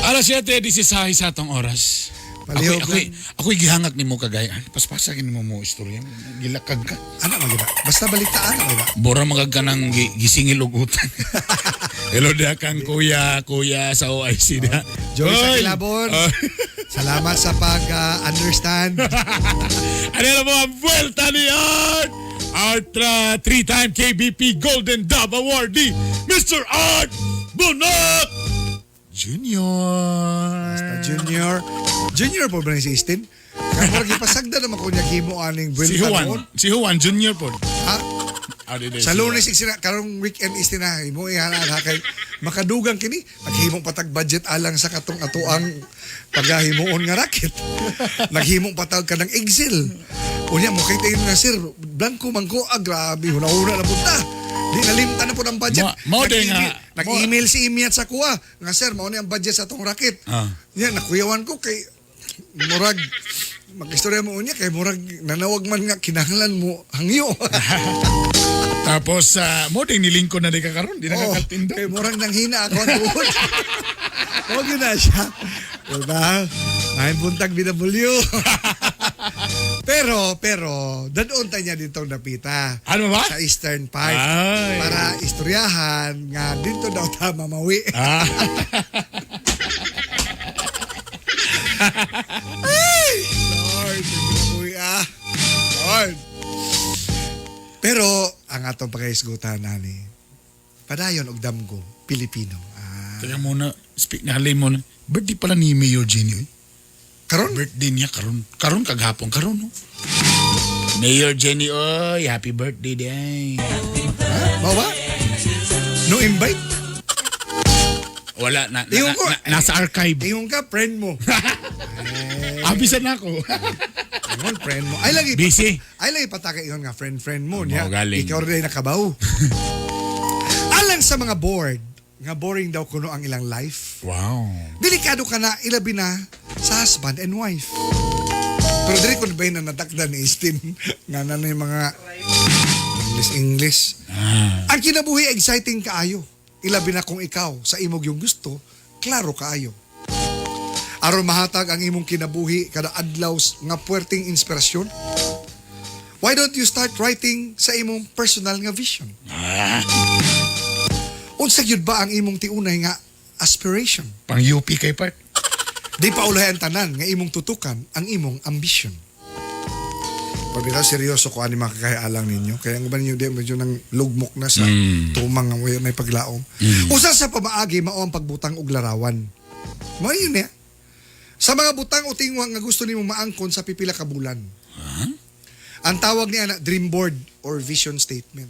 Alas 7:16 sa atong oras. Palihog Ako'y, lang. ako'y gihangak nimo kagaya. Ay, Paspasa gini mo mo istorya. Gilakag ka. Ano man ba? Basta balitaan ano ba? Bora magag ka ng gisingil og utang. Hello dia kang kuya, kuya sa OIC dia. Joey sa Oy! Kilabon. Oh. Salamat sa pag-understand. Ano na mo ang Vuelta ni Art? Art three-time KBP Golden Dove Awardee, Mr. Art Bunot Junior. Basta junior. Junior po ba ni si Istin? Kaya murag ipasagda naman ko niya himo aning Si Vuelta Juan. noon. Si Juan Junior po. Ha? Ah, di, di, Sa si Lunes Juan. sina karong weekend istin na himo ihana ha kay makadugang kini naghimong patag budget alang sa katong atoang pagahimuon nga racket. Naghimong patag ka ng Excel. Unya mo kay tayo nga sir, blanco man ko, ah, grabe huna-huna na punta. Di nalimtan na po ng budget. Mao din nga. Nag-email si Imiat sa kuha nga sir, mao ni ang budget sa atong racket. Ah. Nya nakuyawan ko kay murag makistorya mo unya kay murag nanawag man nga kinahanglan mo hangyo. Tapos, mo ding nilingkod na di ka karon, di na Oo, kakatindo. kay murag nang hina ako ang tuhod. Huwag yun na siya. Diba? May buntag BW. Pero, dadoon tayo niya ditong napita. Ano ba? Sa Eastern Park. Ay. Para istoryahan nga dito daw ta mamawi. Ah. Ay! Lord, kinabuhi ah. Lord. Pero, ang atong pagkaisgutan nani, padayon og damgo, Pilipino. Ah. Teka muna, speak na halin mo na. Birthday pala ni Mayor Jenny. Oy. Karon? Birthday niya karon. Karon kaghapon karon no. Mayor Jenny oy, happy birthday day. Ha? Mao ba? No invite? Wala na, na, Ingon na, ko, nasa archive. Ingon ka, friend mo. Abisan na ako. Ingon, friend mo. Ay lagi, Busy. Ay lagi pataka ingon nga friend friend mo niya. Mao galing. Ikaw rin ay nakabaw. Alang sa mga bored, nga boring daw kuno ang ilang life. Wow. Delikado ka na ilabi na sa husband and wife. Pero dili ko na ba yun na natakda ni Istin nga na na yung mga English English. Ah. Ang kinabuhi exciting kaayo. Ilabi na kung ikaw sa imog yung gusto, klaro kaayo. Aron mahatag ang imong kinabuhi kada adlaw nga puwerteng inspirasyon. Why don't you start writing sa imong personal nga vision? Ah. Unsa gyud ba ang imong tiunay nga aspiration? Pang UP kay Park. Di pa ulahi ang tanan nga imong tutukan ang imong ambition. Pag seryoso ko ani makakayaalang ninyo. Kaya ang uban ninyo di medyo nang lugmok na sa tumang nga may paglaom. Usa sa pamaagi mao ang pagbutang og larawan. Mao yun eh. Sa mga butang o tingwa nga gusto nimo maangkon sa pipila ka bulan. Ang tawag niya na dream board or vision statement.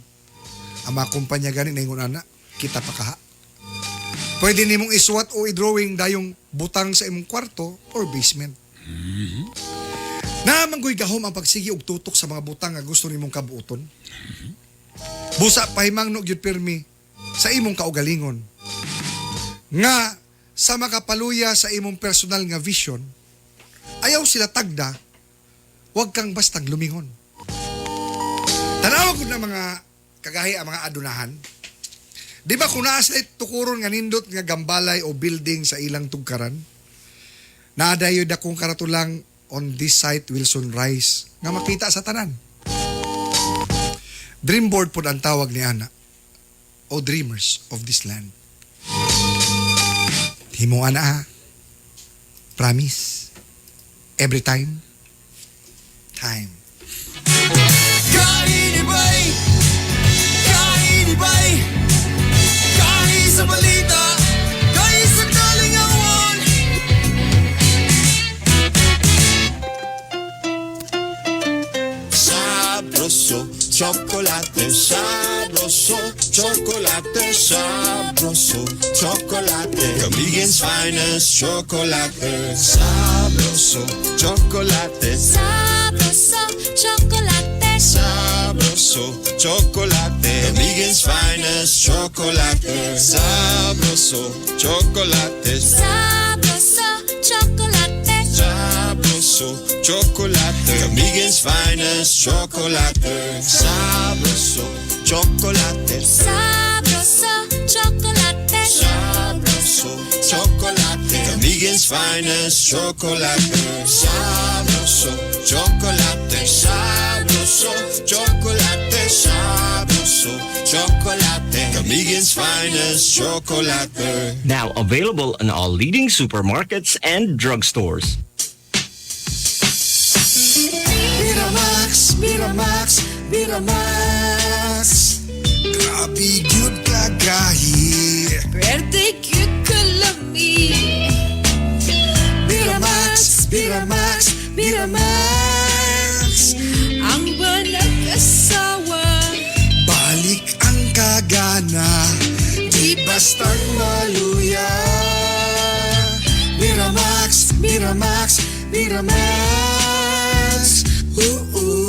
Ang mga kumpanya gani naingon ana, kita pa kaha. Pwede nimong iswat o i-drawing dayong butang sa imong kwarto or basement. Naamanggoy gahom ang pagsigi og tutok sa mga butang nga gusto nimong kabuoton. Busa pahimangno gyud pirmi sa imong kaugalingon. Nga sa makapaluya sa imong personal nga vision, ayaw sila tagda, huwag kang bastang lumingon. Tanawa ko na mga kagahi ang mga adunahan. Di ba kung naa sila tukuron nga nindot nga gambalay o building sa ilang tugkaran? Naadayo dakong karatulang on this site Wilson Rice nga makita sa tanan. Dream board pod ang tawag ni ana o dreamers of this land. Himo ana ha. Promise. Every time. Time. Kainibay! Kainibay! Kahi sa balita! Kahi sa kalingawan! Sabroso, chocolate, sabroso, chocolate, sabroso, chocolate. Comedian's finest chocolate, sabroso, chocolate, Sabroso, chocolate. sabroso, chocolate. Comedian's finest chocolate, sabroso, chocolate, Sabroso, chocolate. sabroso, chocolate. Comedian's finest chocolate, sabroso, chocolate. Sabroso, chocolate. Sabroso, chocolate. Comedian's Camiguin's finest chocolate. Sabroso, chocolate, sabroso, chocolate, sabroso, chocolate. Camiguin's finest chocolate. Now available in all leading supermarkets and drugstores. Miramax, Miramax, Miramax. Grabe gyud kagahi. Pwerte gyud kalami. Miramax, Miramax, Miramax. Ang nag-asawa. Balik ang kagana, di bastang maluya. Miramax, Miramax, Miramax. Ooh, ooh.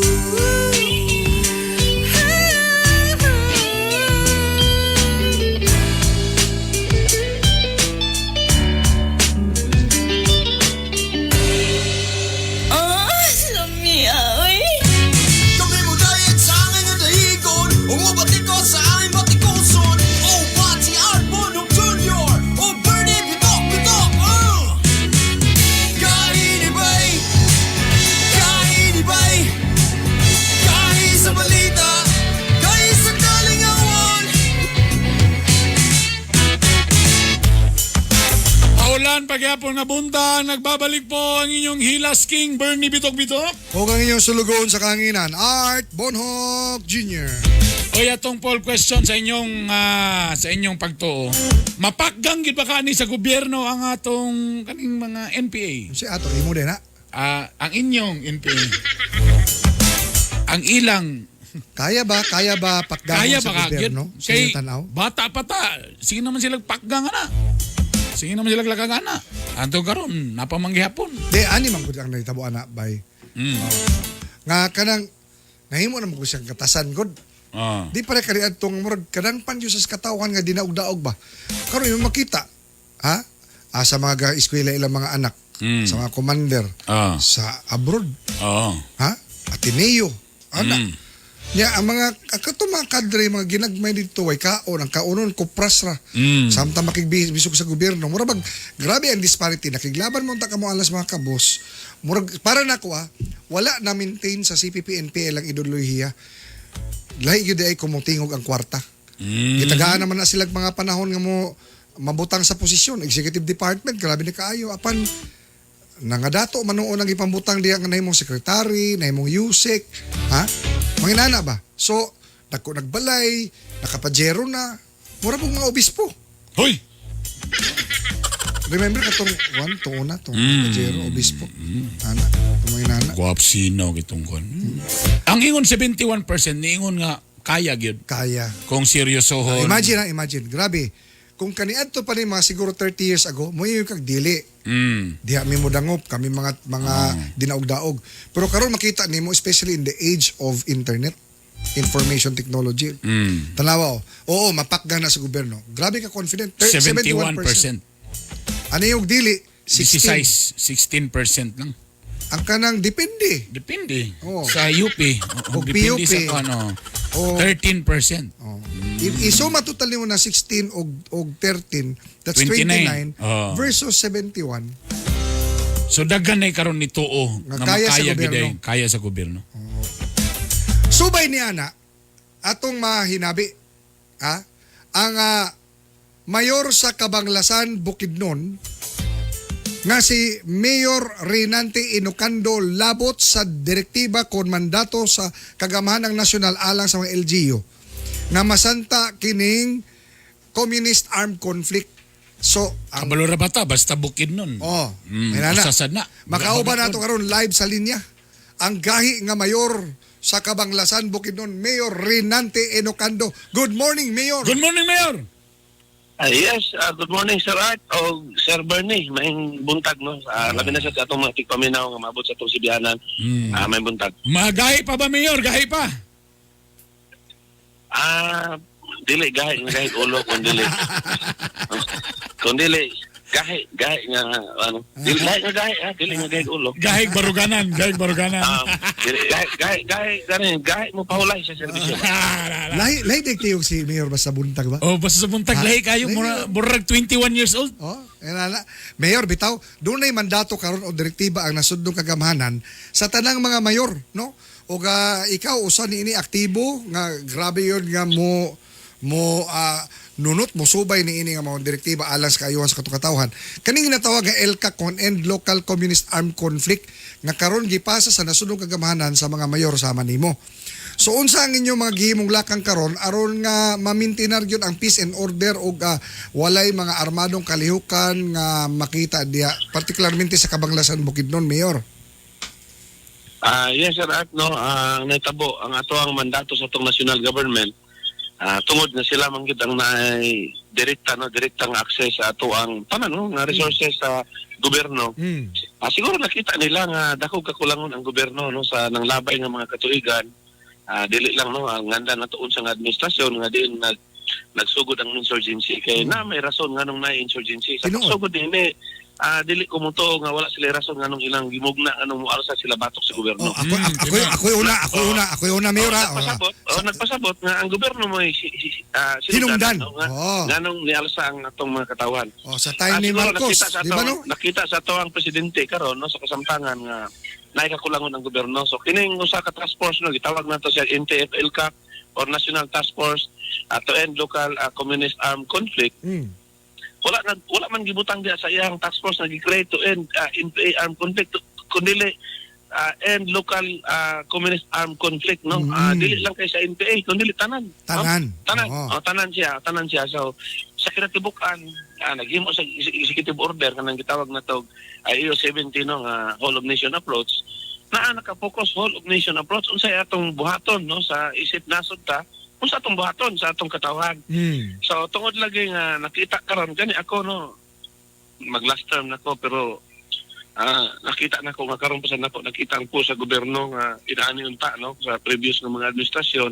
Oh, lami oy. Kami mo diet sa angin nga dahigon. Umubati ko sa aming batikuson. Oh, Pati Art Bonong Jr. Oh, Bernie Bitok Bitok. Oh! Kainibay! Kainibay! Kahi sa balita! Kahi sa kalingawan! Paulan pagyapon nga buntag, nagbabalik po ang inyong Hilas King Bernie Bitok Bitok. O ang inyong sulugoon sa kanginan, Art Bonhoc Jr. O atong poll question sa inyong pagtuo. Mapakgang gid ba kani sa gobyerno ang atong kaning mga NPA? Si ato imo din ha. Ang inyong NPA. Ang ilang Kaya ba? Kaya ba pakgangon kaya sa ba ka? gobyerno? Sa Kay inyong tanaw? bata pa ta. Sige naman sila pakgang ana. Sige naman sila lakagan na. Anto karon napamanggihapon. Di, ani man gud ang nahitabo ana bay. Nga kanang nahimo naman ko siyang katasan gud. Di pare kani adtong murag kanang pan gyud sa katawhan nga dinaog-daog ba. Karon imong makita, ha? Sa mga ga-eskwela ilang mga anak, sa mga commander, sa abroad, ha? Ateneo, ana. Nya ang mga kato mga kadre mga ginagmay dito way kaon ang kaonon kupras ra. Samtang makigbisog sa gobyerno mura bag grabe ang disparity nakiglaban mo unta kamo alas mga kabos. Murag para nako wala na maintain sa CPP NPL ang ideolohiya. Lahi gyud ay kumutingog ang kwarta. Gitagaan naman na sila mga panahon nga mo mabutang sa posisyon executive department grabe na kaayo apan nangadato manuon ang ipambutang diya nga nahimong sekretary, nahimong USEC, ha? Manginana ba? So, nagko nagbalay, nakapajero na, mura pong mga obispo. Hoy! Remember katong one, tong una, tong pajero, obispo. Ana, tong manginana. Guwapsino kitong kon. Ang ingon 71% niingon nga kaya gyud. Kaya. Kung seryosohon. Imagine ha, imagine. Grabe. Kung kaniadto pa ni mga siguro 30 years ago, mo yung kag dili. Diha mi mo dangop kami mga dinaog-daog. Pero karon makita nimo especially in the age of internet, information technology. Tanawa oh. Oo, mapakga na sa gobyerno. Grabe ka confident. 71%. 71%. Ano yung dili? 16. 16% lang. Ang kanang depende. Depende. Oo. Sa UP. O Depende PUP. sa ano. O 13%. Oh. Isuma total nimo na 16 og 13, that's 29. 29 Oh. versus 71. So daghan na karon ni tuo Nga nga kaya sa makaya gobyerno. gid ay, kaya sa gobyerno. Subay ni ana atong mahinabi ha ang mayor sa Kabanglasan Bukidnon nga si Mayor Renante Inocando labot sa direktiba kon mandato sa Kagamahanang Nasyonal alang sa mga LGU nga masanta kining Communist Armed Conflict. So, ang Kabalo ra bata basta bukid nun. Oh, may nana. Usasad na. Makauban nato karon live sa linya. Ang gahi nga mayor sa Kabanglasan Bukidnon, Mayor Renante Enocando. Good morning, Mayor. Good morning, Mayor. Yes, good morning Sir Art o Sir Bernie. Maayong buntag no. Labi na sa atong mga tigpaminaw nga maabot sa atong sibihanan. Maayong buntag. Magahi pa ba, Mayor? Gahi pa. Dili gahi nga gahi ulo kun dili. Kun dili gahi gahi nga ano. Dili gahi nga gahi ha, dili nga gahi ulo. Gahig baruganan, gahig baruganan. Dili gahi gahi gahi gahi gahi mo pahulay sa serbisyo. Lahi lahi dig tiyog si Mayor basta buntag ba? Oh, basta sa buntag lahi kayo murag 21 years old. Oh. Ana. Mayor, bitaw, dunay mandato karon o direktiba ang nasudnong kagamhanan sa tanang mga mayor, no? O ga, ikaw usa niini aktibo nga grabe yon nga mo mo nunot mo subay niini nga mga direktiba alang sa kaayuhan sa katong katawhan. Kaning ginatawag nga ELCAC kon End Local Communist Armed Conflict nga karon gipasa sa nasudnong kagamhanan sa mga mayor sama nimo. So unsa ang inyong mga gihimong lakang karon aron nga mamintinar gyud ang peace and order ug walay mga armadong kalihukan nga makita diha, particularmente sa Kabanglasan, Bukidnon, Mayor? Yes, Sir Art, no, ang naitabo ang ato ang mandato sa atong national government, tungod na sila man gyud ang naay direkta, no, direktang access sa ato ang tanan, no, nga resources sa gobyerno. Siguro nakita nila nga dako kakulangon ang gobyerno, no, sa nanglabay nga mga katuigan. Dili lang, no, ang nganda na tuon sa nga administrasyon nga diin nagsugod ang insurgency kay na may rason nganong na insurgency sa pagsugod dinhi. Dili ko mo nga wala sila rason nganong ilang gimugna, nganong mualsa sila batok sa gobyerno. Oh, ako una, Mayor. Nagpasabot, nagpasabot nga ang gobyerno mo ay Hinungdan. sinundanan, no, nga, nganong nialsa ang atong mga katawan. Oh, sa time ni Siguro Marcos, nakita sa di ba, no? Nakita sa ato ang presidente karon, no, sa kasamtangan nga naay kakulangon ang gobyerno. So kining usa ka task force, no, gitawag nato siya NTF-ELCAC or National Task Force to End Local Communist Armed Conflict. Wala man gibutang diya sa iyang task force na gi-create to end NPA armed conflict, kundi end local communist armed conflict, no. Dili lang kay sa NPA kundi tanan. Tanan. No? Tanan. Oo. Oh, tanan siya, tanan siya. So sa kinatibuk-an, naghimo sa executive order kanang gitawag na tog IO 70, no, nga whole of nation approach. Naa naka-focus whole of nation approach unsay atong buhaton, no, sa isip nasod ta, unsa atong buhaton sa atong katawhan. So tungod lagi nga nakita karon gani ako, no, mag last term nako, pero nakita nako nga karon pa sa nako nakita ang po sa gobyerno nga inaani unta, no, sa previous nga mga administrasyon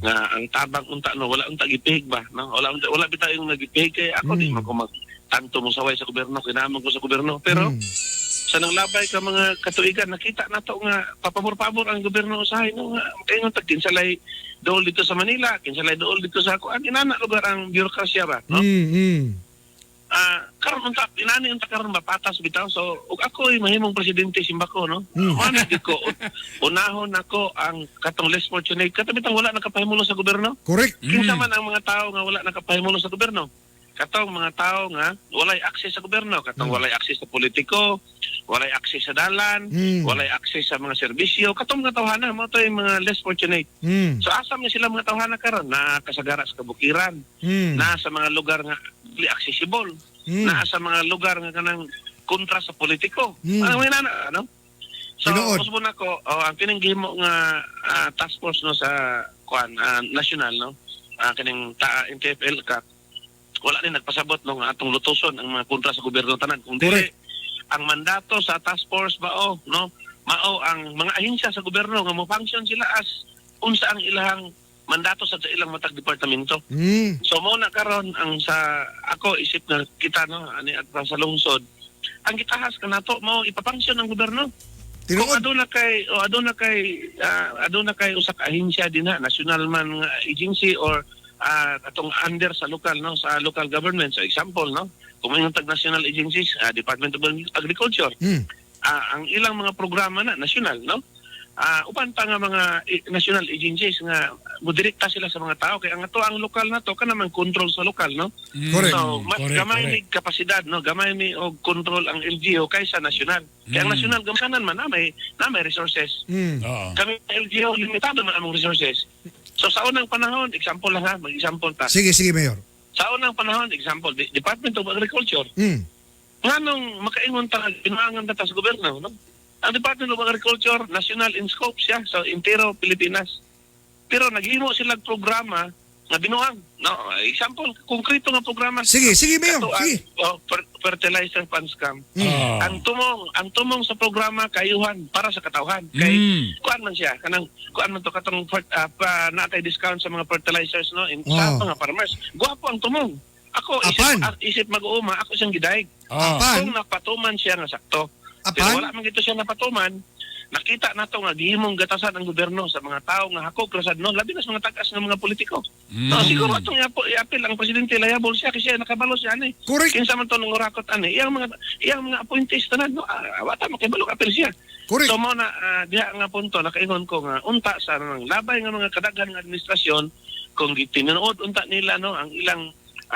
nga ang tabang unta, no, wala unta gipihig ba, no, wala bitaw yung nagipihig kay ako. Di man ko mag tanto mo saway sa gobyerno, kinamang ko sa gobyerno, pero sa nanglabay ka mga katuigan nakita nato nga papabor-pabor ang gobyerno usahay, no, nga makaingon tag kinsalay dool dito sa Manila, kinsalay dool dito sa kuan, inana lugar ang birokrasya ba, no? Karon unta inani unta karon ba patas bitaw. So ug ako ay mahimong presidente simbako, no. Ano gyud ko, unahon nako ang katong less fortunate, kato bitang wala nakapahimulo sa gobyerno. Correct. Kinsa man ang mga tao nga wala nakapahimulo sa gobyerno? Katong mga tao nga walay access sa gobyerno, katong walay access sa politiko, walay access sa dalan, walay access sa mga serbisyo, katong mga tawhana mo to yung mga less fortunate. So asa man sila mga tawhana karon? Na kasagara sa kabukiran, na sa mga lugar nga dili accessible, naa sa mga lugar nga kanang kontra sa politiko. Ano may nana, ano? So usbon ako, ang kining gihimo nga task force, no, sa kuan, national, no, kining NTF-ELCAC, wala ni nagpasabot, no, nga atong lutuson ang mga kontra sa gobyerno tanan. Kung dili ang mandato sa task force ba, oh, no, mao ang mga ahensya sa gobyerno nga mo-function sila as unsa ang ilahang mandato sa ilang matag departamento. So mao na karon ang sa ako isip na kita, no, ani at sa lungsod, ang gitahas kanato mao ipapangsyon ang gobyerno. Kung aduna kay usa ka ahensya dinha, national man nga agency or atong under sa lokal, no, sa local government. So example, no, kung may tag national agencies, Department of Agriculture, ang ilang mga programa na national, no, uban pa nga mga national agencies nga modirekta sila sa mga tao kay ang ato ang lokal na to kanang control sa lokal, no. Correct. So gamay ni kapasidad, no, gamay ni og control ang LGU kaysa national. Kay ang national gamhanan man na may resources. Kami LGU limitado man among resources. So sa unang panahon, example lang ha, mag-example ta. Sige, sige, Mayor. Sa unang panahon, example, Department of Agriculture. Nganong makaingon ta binuangan ta sa gobyerno, no? Ang Department of Agriculture, national in scope siya, so entero Pilipinas. Pero naghimo sila programa nga binuang. No, example, konkreto nga programa. Sige, sige, Mayor. Kato ang, Sige. oh, fertilizer fund scam. Ang tumong sa programa kayuhan para sa katawhan. Kay kuan man siya, kanang kuan man to katong naa kay discount sa mga fertilizers, no, in, sa mga farmers. Gwapo ang tumong. Ako isip mag-uuma, ako siyang gidayeg. Apan. Kung napatuman siya nga sakto. Pero wala man gito siya napatuman. Nakita nato nga gihimong gatasan ang gobyerno sa mga tao nga hakog ra sad, no, labi na sa mga tagas nga mga politiko. No, siguro atong iapil ang presidente, liable siya kasi siya nakabalo siya ani. Correct. Kinsa man to nangurakot ani, iyang mga appointees tanan, no, wata makibalo apil siya. Correct. So mo na diha nga punto nakaingon ko nga unta sa nang labay nga mga kadaghan nga administrasyon kung gitinuod unta nila, no, ang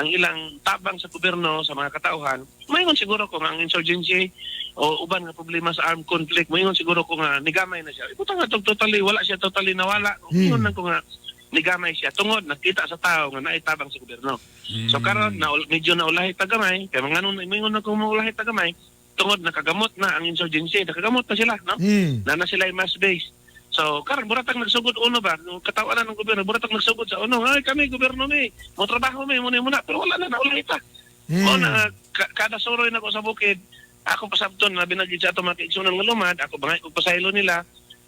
ilang tabang sa gobyerno sa mga katauhan, maingon siguro ko nga ang insurgency o uban nga problema sa armed conflict, maingon siguro ko nga nigamay na siya. Ibutang nga tog totally wala siya totally nawala. Ingon lang ko nga nigamay siya tungod nakita sa tao nga naitabang sa gobyerno. So karon na medyo naulahi ta gamay, kay mga nung maingon na ko maulahi ta gamay tungod nakagamot na ang insurgency, nakagamot na sila, no? Na sila yung mass base. So karon buratang nagsugod uno ba, nung katawanan ng gobyerno, buratang nagsugod sa uno, ay kami gobyerno mi, mo trabaho mi, muna muna, pero wala na naulahi ta. Mo na kada suroy na ko sa bukid, ako pasabton na binagid sa ato mga kaigsunan nga lumad, ako bangay kog pasaylo nila,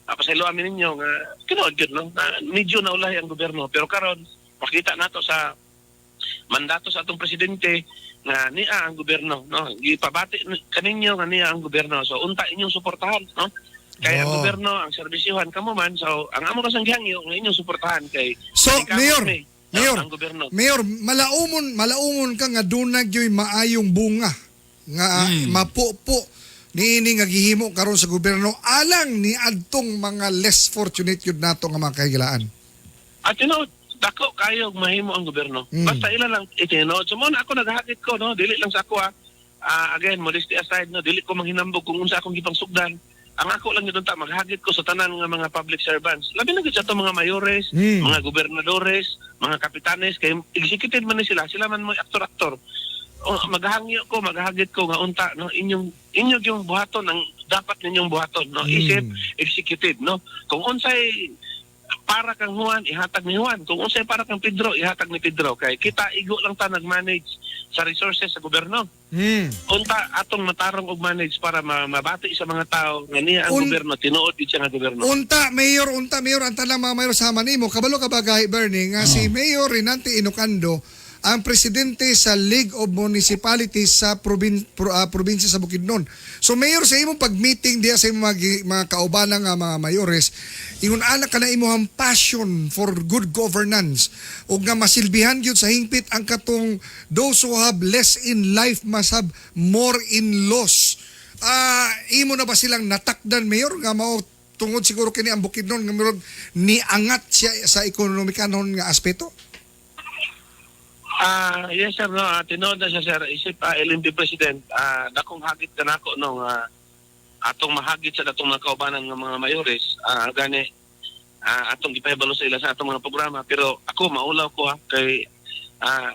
pasaylo amin ninyo nga tinuod gyud, no, na medyo naulahi ang gobyerno, pero karon makita nato sa mandato sa atong presidente nga niya ang gobyerno, no, gipabati kaninyo nga niya ang gobyerno, so unta inyong suportahan, no, kay ang gobyerno ang serbisyuhan kamo man, so ang amo ra sang gihangyo nga inyong suportahan kay So, kamo Mayor, ni, no, Mayor, ang gobyerno. Mayor, malaumon ka nga dunag yo'y maayong bunga nga mapupo niini nga gihimo karon sa gobyerno alang ni adtong mga less fortunate yun nato nga mga kahigalaan. At dako kayo mahimo ang gobyerno. Basta ila lang itinuod. So mo na ako naghakit ko, no, dili lang sa ako ah. Again, modesty aside, no, dili ko manghinambog kung unsa akong gipangsugdan. Ang ako lang yun ta maghagit ko sa tanan nga mga public servants. Labi na gyud sa atong mga mayores, mga gobernadores, mga kapitanes kay executive man ni sila, sila man mo aktor-aktor. O, maghangyo ko, maghagit ko nga unta, no, inyong inyo yung buhaton ang dapat ninyong buhaton, no, isip executive, no. Kung unsay para kang Juan, ihatag ni Juan. Kung unsay para kang Pedro, ihatag ni Pedro. Kay kita igo lang ta nag-manage sa resources sa gobyerno. Unta atong matarong og manage para mabati sa mga tao nga niya ang gobyerno, tinuod gid siya nga gobyerno. Unta mayor, ang tanang mga mayor sa nimo, kabalo ka ba gahi Bernie nga si Mayor Renante Inocando ang presidente sa League of Municipalities sa probinsya sa Bukidnon. So mayor, sa imong pag-meeting diya sa imong mga kaubanan nga mga mayores, ingon ana ka na imong passion for good governance ug nga masilbihan gyud sa hingpit ang katong those who have less in life must have more in loss. Imo na ba silang natakdan, mayor, nga mao tungod siguro kini ang Bukidnon nga murag niangat siya sa ekonomikanon nga aspeto? Yes sir, no, tinuod na siya sir, isip LMP president, dakong hagit ka nako, no, nga atong mahagit sa datong mga kaubanan nga mga mayores, gani atong gipahibalo sa ila sa atong mga programa, pero ako maulaw ko ha kay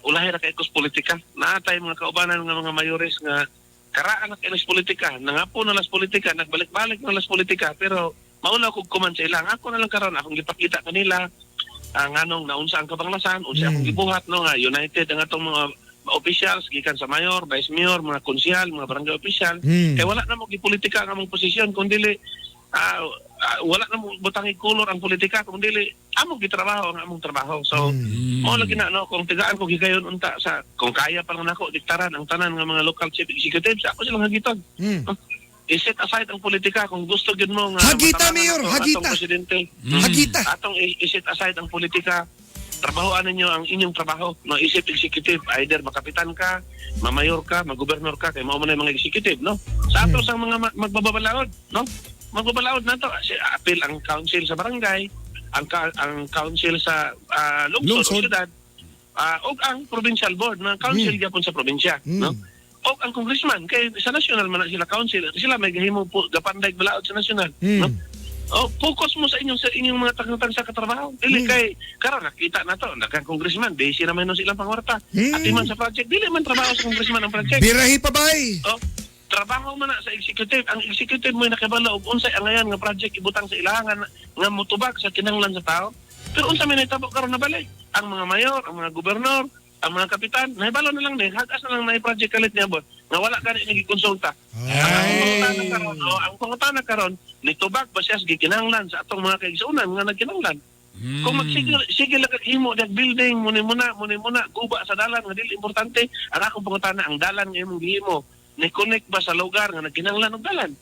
ulahi ra kay kos politika. Naatay mga kaubanan nga mga mayores nga karaan na kay las politika, nangapo na las politika, nagbalik-balik na las politika, pero maulaw kog kuman sa ilang. Ako na lang karon akong gipakita kanila ang anong naunsa ang kabanglasan, unsa akong gibuhat, no, nga united ang atong mga officials gikan sa mayor, vice mayor, mga konsehal, mga barangay official. Kay wala na mo gipolitika ang among posisyon kung dili wala na mo butangi kolor ang politika kung dili among gitrabaho ang among trabaho. So mao lagi na, no, kung tigaan ko gigayon unta sa kung kaya pa lang nako diktaran ang tanan nga mga local chief executives, ako silang hagiton. I-set aside ang politika kung gusto gyud mo nga Hagita, matabangan Mayor, atong hagita. presidente. Hagita. Atong i-set aside ang politika. Trabahoan ninyo ang inyong trabaho. No, isip executive, either makapitan ka, mamayor ka, magobernador ka, kay mao man ang mga executive, no? Sa ato sa mga magbabalaod, no? Magbabalaod na to. Si apil ang council sa barangay, ang council sa lungsod, Lungsod. o syudad, ug ang provincial board na council gyapon sa probinsya, no? O ang congressman kay sa national man na sila council, sila may gahimo po gapanday balaod sa national, no? Oh, focus mo sa inyong mga tagtang sa katrabaho. Dili kay karon nakita na to, nagka congressman busy naman no silang pangwarta. At man sa project, dili man trabaho sa congressman ang project. Birahi pa bay. Oh, trabaho man na sa executive. Ang executive mo nakibalo og unsay angayan nga project ibutang sa ilahan nga motubag sa kinahanglan sa tao. Pero unsa may nahitabo karon na balay? Ang mga mayor, ang mga gobernador, ang mga kapitan, nahibalo na lang ni, hagas na lang na project kalit niya bon. Nga wala gani gikonsulta. Ang pangutana karon, nitubag ba siya sa gikinahanglan sa atong mga kaigsuonan nga nagkinahanglan? Kung magsigil sige lang kag himo dag building muni muna muni muna guba sa dalan nga dili importante, ang akong pangutana, ang dalan nga imong gihimo ni connect ba sa lugar nga nagkinahanglan og dalan.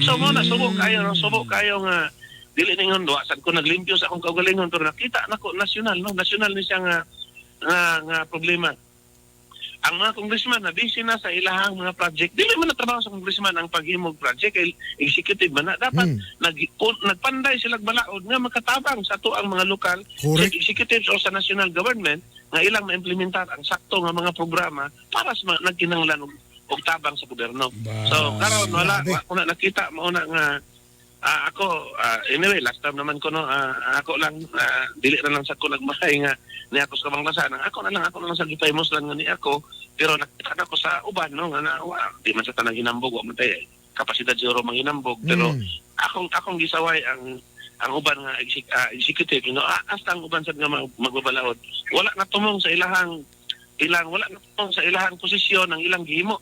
So mo na subo kayo, no? Subo kayo nga dili ningon wa sad ko naglimpyo sa akong kaugalingon, pero nakita nako national, no, national ni siya nga nga, nga problema. Ang mga congressman na busy na sa ilahang mga project. Dili man na trabaho sa congressman ang paghimog project kay executive man na. Dapat nagpanday sila balaod nga makatabang sa ato ang mga lokal sa executives o sa national government nga ilang maimplementar ang sakto nga mga programa para sa mga nagkinahanglan og tabang sa gobyerno. So karon wala wa ko na nakita mao na nga ako anyway, last time naman ko, no, ako lang dili na lang sa ko nagmahay nga ni ako sa Kabanglasan. Ang ako na lang sa gipahimos lang nga ni ako, pero nakita na ko sa uban, no, nga na, wa, di man sa tanang hinambog, wa man tay kapasidad siguro manghinambog, pero akong gisaway ang uban nga executive, no, hasta ang uban sad nga magbabalaod wala na tumong sa ilahang ilang wala na tumong sa ilahang posisyon ang ilang gihimo,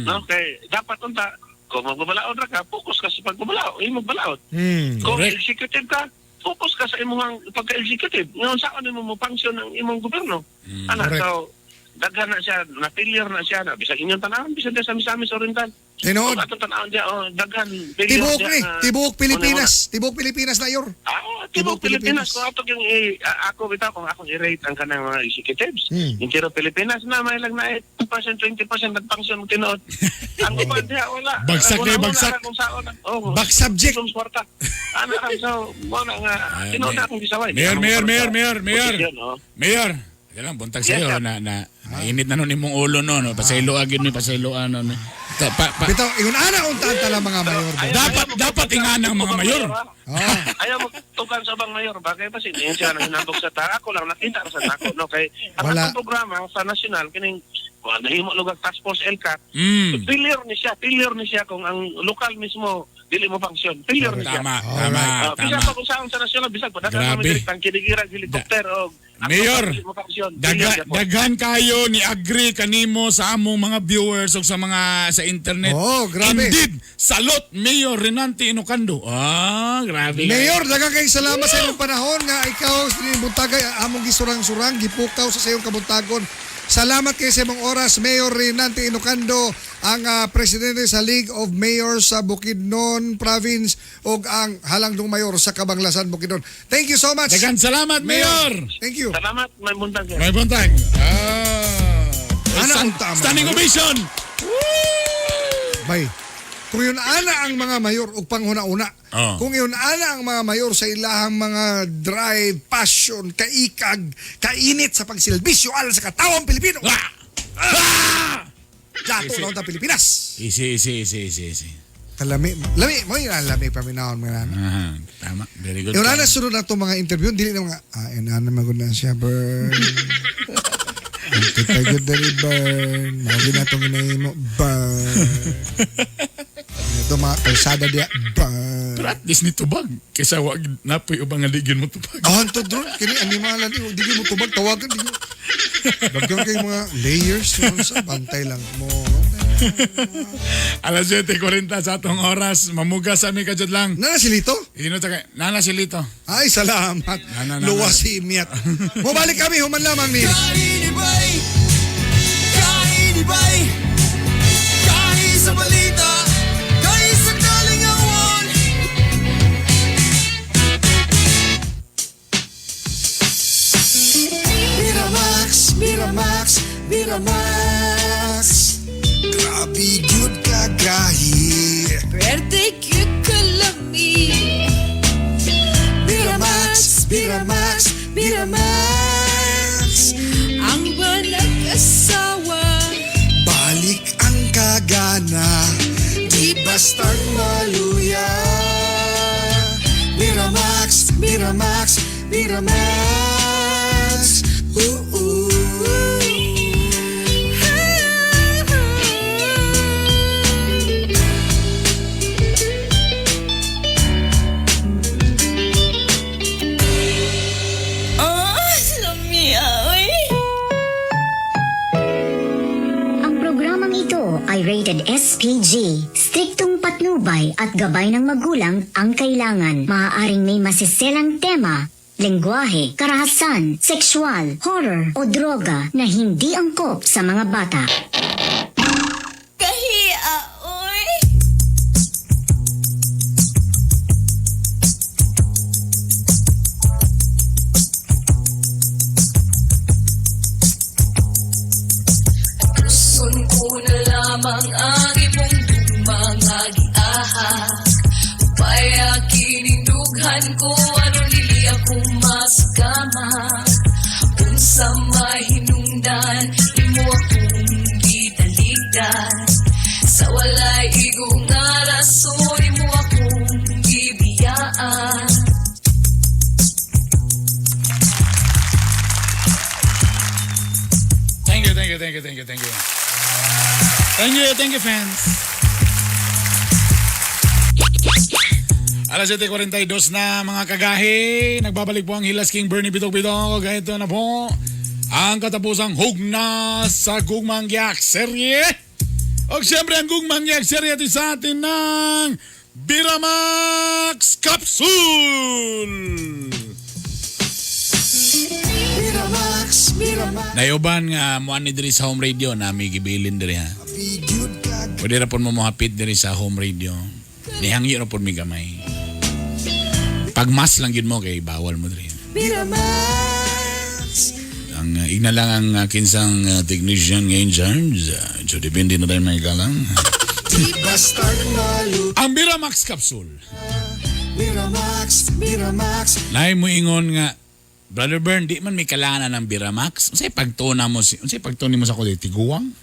no, kay dapat unta kung magbabalaod ra ka, focus ka sa pagbabalaod, imong balaod. Kung executive ka, focus ka sa imong pagka-executive. Ngayon saan mo mo function ang imong gobyerno? Ana, so daghan na siya, na failure na siya na bisag inyong tanawon, bisag sa Misamis Oriental. Tinuod. Kung atong tanawon diya, oh, daghan failure Tibuok diya ni, na- tibuok Pilipinas, tibuok Pilipinas na yor. Ah, tibuok Pilipinas. Kung ato yung ako bitaw kung akong i-rate ang kanang mga executives. Entero Pilipinas na may lang na 10%, 20% nagfunction mo tinuod. Ang uban diha wala. Bagsak Wala- na, wala bagsak. ra kung saon. Oh, Back subject. Kung kwarta. Ano ka, so mo na nga tinuod na akong gisaway. Mayor, mayor, mayor, mayor, mayor. Posisyon, oh. Mayor. Kaya lang, buntag Yes, sa'yo sir. na, na, nainit na nun imong ulo no, no. Pasaylo agad ni pasaylo ano. No. Ta, pa, Bitaw ingon ana unta ang tala mga mayor ba? Dapat ingana ang mga mayor. Ayaw mo tukan sa ubang mayor bagay pa hindi siya nang hinambog sa ta. Ako lang nakita sa nako, no, kay ang Wala. atong programa sa national kining wa nahimo lugar task force LCAT. Failure ni siya kung ang lokal mismo dili mo function. Failure ni siya. Tama, tama, Bisan tama. pa kung saan sa national, bisag pa daghan Grabe. naman diri tangkidigira helicopter og ang Mayor, lokal dili mo function. Failure gyapon. Daghan kayo ni agree kanimo sa among mga viewers o sa mga sa internet. Oh, grabe. Indeed, salute Mayor Renante Inocando. Ah, grabe. Mayor, daghang kayong salamat sa imong panahon nga ikaw sa buntagay among gisurang-surang gipukaw sa sayong kabuntagon. Salamat kay sa imong oras, Mayor Renante Inocando, ang presidente sa League of Mayors sa Bukidnon Province ug ang halangdong mayor sa Kabanglasan, Bukidnon. Thank you so much. Daghan salamat, Mayor. Thank you. Salamat, may buntag. May buntag. Ah. Ana, unta ang mga Standing mayor. ovation. Bay. Kung yun ana ang mga mayor ug panghuna-una. Kung yun ana ang mga mayor sa ilahang mga drive, passion, kaikag, kainit sa pagsilbisyo alang sa katawang Pilipino. Ah! Dato na ang Pilipinas. Easy, easy, easy, easy, easy. Kalami, lami, mo yun ang lami paminawon mga nana. Aha, tama. Very good. Yun ana sunod na itong mga interview, dili na mga, yun ana magod na siya, Bern. Ang kita gyud diri, Bern. Mao na itong ginahimo, Bern. Ito mga kalsada diya, Bern. Pero at least ni tubag. Kaysa wag napoy ubang nga ligyon mo tubag. Ah, anto drone, kini animalan ni, di mo tubag, tawagan di mo. Daghan kay mga layers yun sa bantay lang mo. Alas 7:40 sa atong oras. Mamuga sa mi kadyot lang. Nana si Lito? Ino ta kay Nana si Lito. Ay, salamat. Nana, nana. Luwas si Imiat. Mubalik kami, human lamang ni. Kainibay, kainibay, kahi sa balita, kahi sa kalingawan. Miramax, Miramax, Miramax. Grabe gyud kagahi. Pwerte gyud kalami. Miramax, Miramax, Miramax. Ang walang asawa. Balik ang kagana, di bastang maluya. Miramax, Miramax, Miramax. Ooh, ooh. Oh, lami oy. Ang programang ito ay rated SPG. Striktong patnubay at gabay ng magulang ang kailangan. Maaaring may masiselang tema, lengguwahe, karahasan, sexual, horror o droga na hindi angkop sa mga bata. Kahi. lamang ang imong gugma nga giahak. Upaya kinindughan ko aron dili ako masugama. Unsa may hinungdan imo akong gitalikdan. Sa walay igo nga rason imo akong gibiyaan. Thank you, thank you, thank you, thank you, thank you. Thank you, thank you, fans. Alas 7:42 na, mga kagahi. Nagbabalik po ang Hilas King Bernie Bitok Bitok. Ito na po ang katapusang hugna sa Gugmang Giyak serye. O siyempre ang Gugmang Giyak serye ito sa atin ng Biramax Capsule! Miramax, Miramax. Nayuban nga mo ani diri sa home radio na may gibilin diri ha. Pwede ra pud mo mohapit diri sa home radio. Nihangyo ra pud mi gamay. Pagmas lang gyud mo kay bawal mo diri. Miramax. Ang igna lang ang kinsang technician ngayon dyan. So depende na tayo may galang. Basta malu. Ang Biramax Capsule. Miramax, Miramax. Nay mo ingon nga, Brother Bern, di man may kailangan ng Biramax. Unsay pagtuna mo si unsay pagtuni mo sa ko tiguang?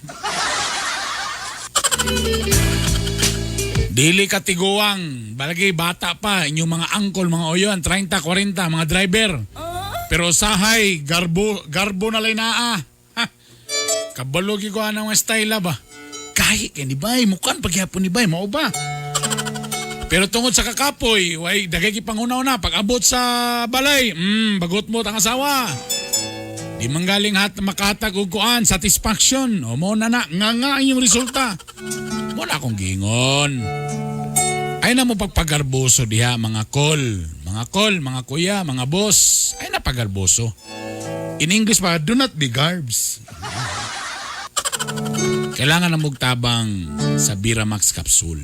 Dili ka tiguang, balagay bata pa, inyong mga angkol, mga oyon, 30, 40, mga driver. Pero sahay, garbo, garbo na lay naa. Ha? Kabalo ko anang mga style ba? Kahit kay ni bay, mukan paghapon ni bay, mao ba? Pero tungod sa kakapoy, way dagay gipangunaw na pag abot sa balay, bagot mo ang asawa. Di man galing hat makahatag og kuan, satisfaction. O mo na na nga nga ang inyong resulta. Mo na akong giingon. Ay na mo pagpagarboso diha mga kol, mga kol, mga kuya, mga boss. Ay na pagarboso. In English pa, do not be garbs. Kailangan na mugtabang sa Biramax Capsule.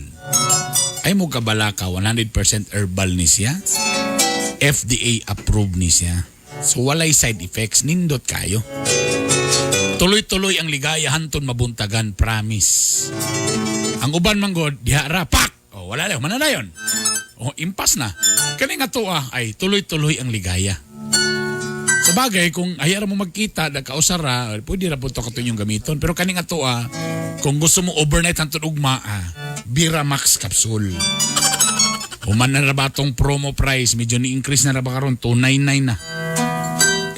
Ay mo kabalaka, 100% herbal ni siya. FDA approved ni siya. So walay side effects, nindot kayo. Tuloy-tuloy ang ligaya hanton mabuntagan, promise. Ang uban man god, diha ra, pak! O wala lang, man na yon. O impas na. Kani nga tuwa ay tuloy-tuloy ang ligaya. Sa bagay, kung ayaw mo magkita, nagkausara, pwede ra po ito kato inyong gamiton. Pero kani nga tuwa, kung gusto mo overnight hantod ugma, Biramax Capsule. Human na ra ba tong promo price, medyo ni-increase na ra ba karon 299 na.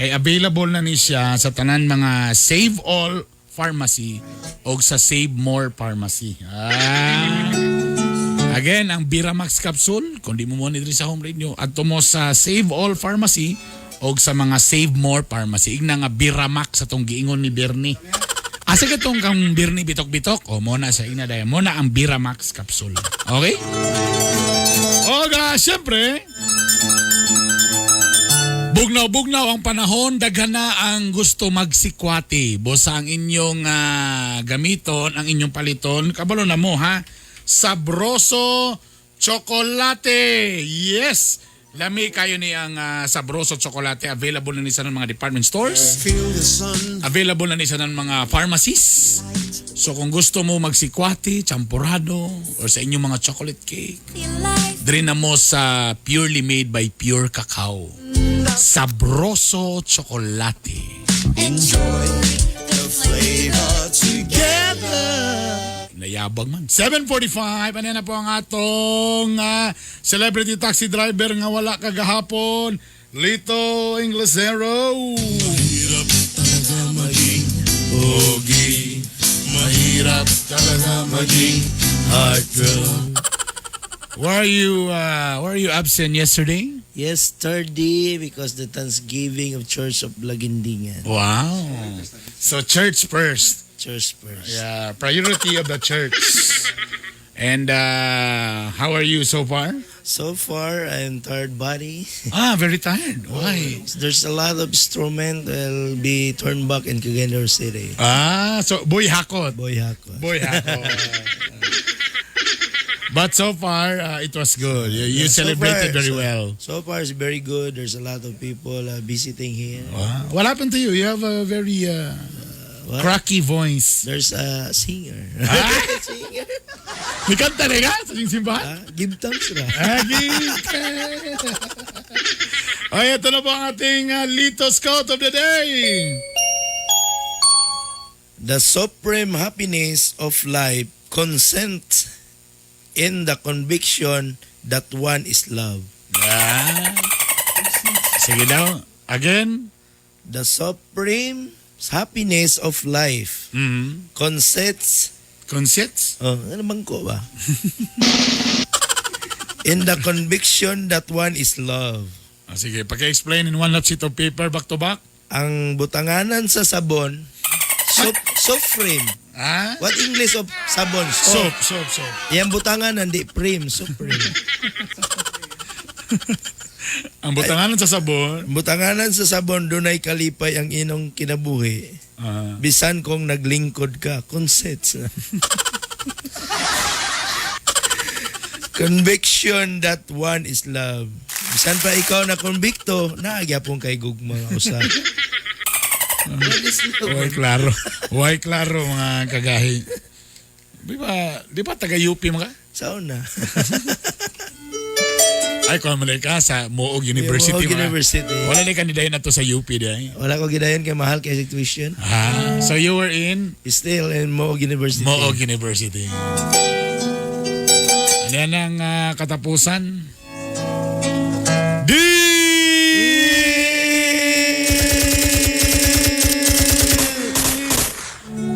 Kay available na ni siya sa tanan mga Save All Pharmacy o sa Save More Pharmacy. Again, ang Biramax Capsule, kung di mo mo ni diri sa home radio, adto mo sa Save All Pharmacy o sa mga Save More Pharmacy. Igna nga Biramax sa tong giingon ni Bernie. Asa ka tong kang Bernie bitok-bitok? O mo na sa ina daya. Mo na ang Biramax Capsule. Okay? Oga, siyempre, bugnaw-bugnaw ang panahon, daghan na ang gusto magsikwati. Bosa ang inyong gamiton, ang inyong paliton. Kabalo na mo ha. Sabroso Chocolate. Yes! Lami kayo ni ang Sabroso Chocolate. Available na ni sa mga department stores. Available na ni sa mga pharmacies. So kung gusto mo magsikwati, champurado, or sa inyong mga chocolate cake, diri na mo sa purely made by Pure Cacao. Sabroso Chocolate. Enjoy the flavor together. Nayabang man. 7:45, ano na po ang atong celebrity taxi driver nga wala kagahapon, Lito Inglesero. Mahirap talaga maging pogi. Mahirap talaga maging heartthrob. Were you absent yesterday? Yesterday, because the Thanksgiving of Church of Lagindingan. Wow. So church first. Church first. Yeah, priority of the church. And how are you so far? So far, I'm tired body. Ah, very tired. Why? There's a lot of instrument will be turned back in Cagayan de Oro City. Ah, so boy hakot. Boy hakot. Boy hakot. But so far, it was good. You Yeah, so celebrated far, very well. So far, it's very good. There's a lot of people visiting here. Wow. What happened to you? You have a very What? Cracky voice. There's a singer. Ah? Singer. Nikanta na ka sa inyong simbahan? Ah, give thanks ra. Ah, give thanks. Ay, ito na po ang ating Lito Scout of the Day. The supreme happiness of life consents in the conviction that one is love. Ah. Sige daw. Again. The supreme happiness of life consents. Consents? Oh, ano bang ko ba? In the conviction that one is love. Ah, sige, paki-explain in one sheet of paper back to back. Ang butanganan sa sabon, soap, supreme. Ah? What English of sabon? Soap, soap, soap. Yang butanganan, di prem, supreme. Ang butanganan sa sabon. Butanganan sa sabon, dunay kalipay ang inong kinabuhi. Ah. Bisan kung naglingkod ka, consents. Conviction that one is love. Bisan pa ikaw na konbikto, naagyapon kay gugma nga usa. Why klaro. Why klaro mga kagahi. Di ba taga UP mga? Sa una. Ay, kung malay ka sa Moog University. Moog mga. University. Wala na kandidahin na to sa UP di ay. Wala ko gidayon kay mahal kay tuition. Ah, so you were in? Still in Moog University. Moog University. Ano yan ang katapusan?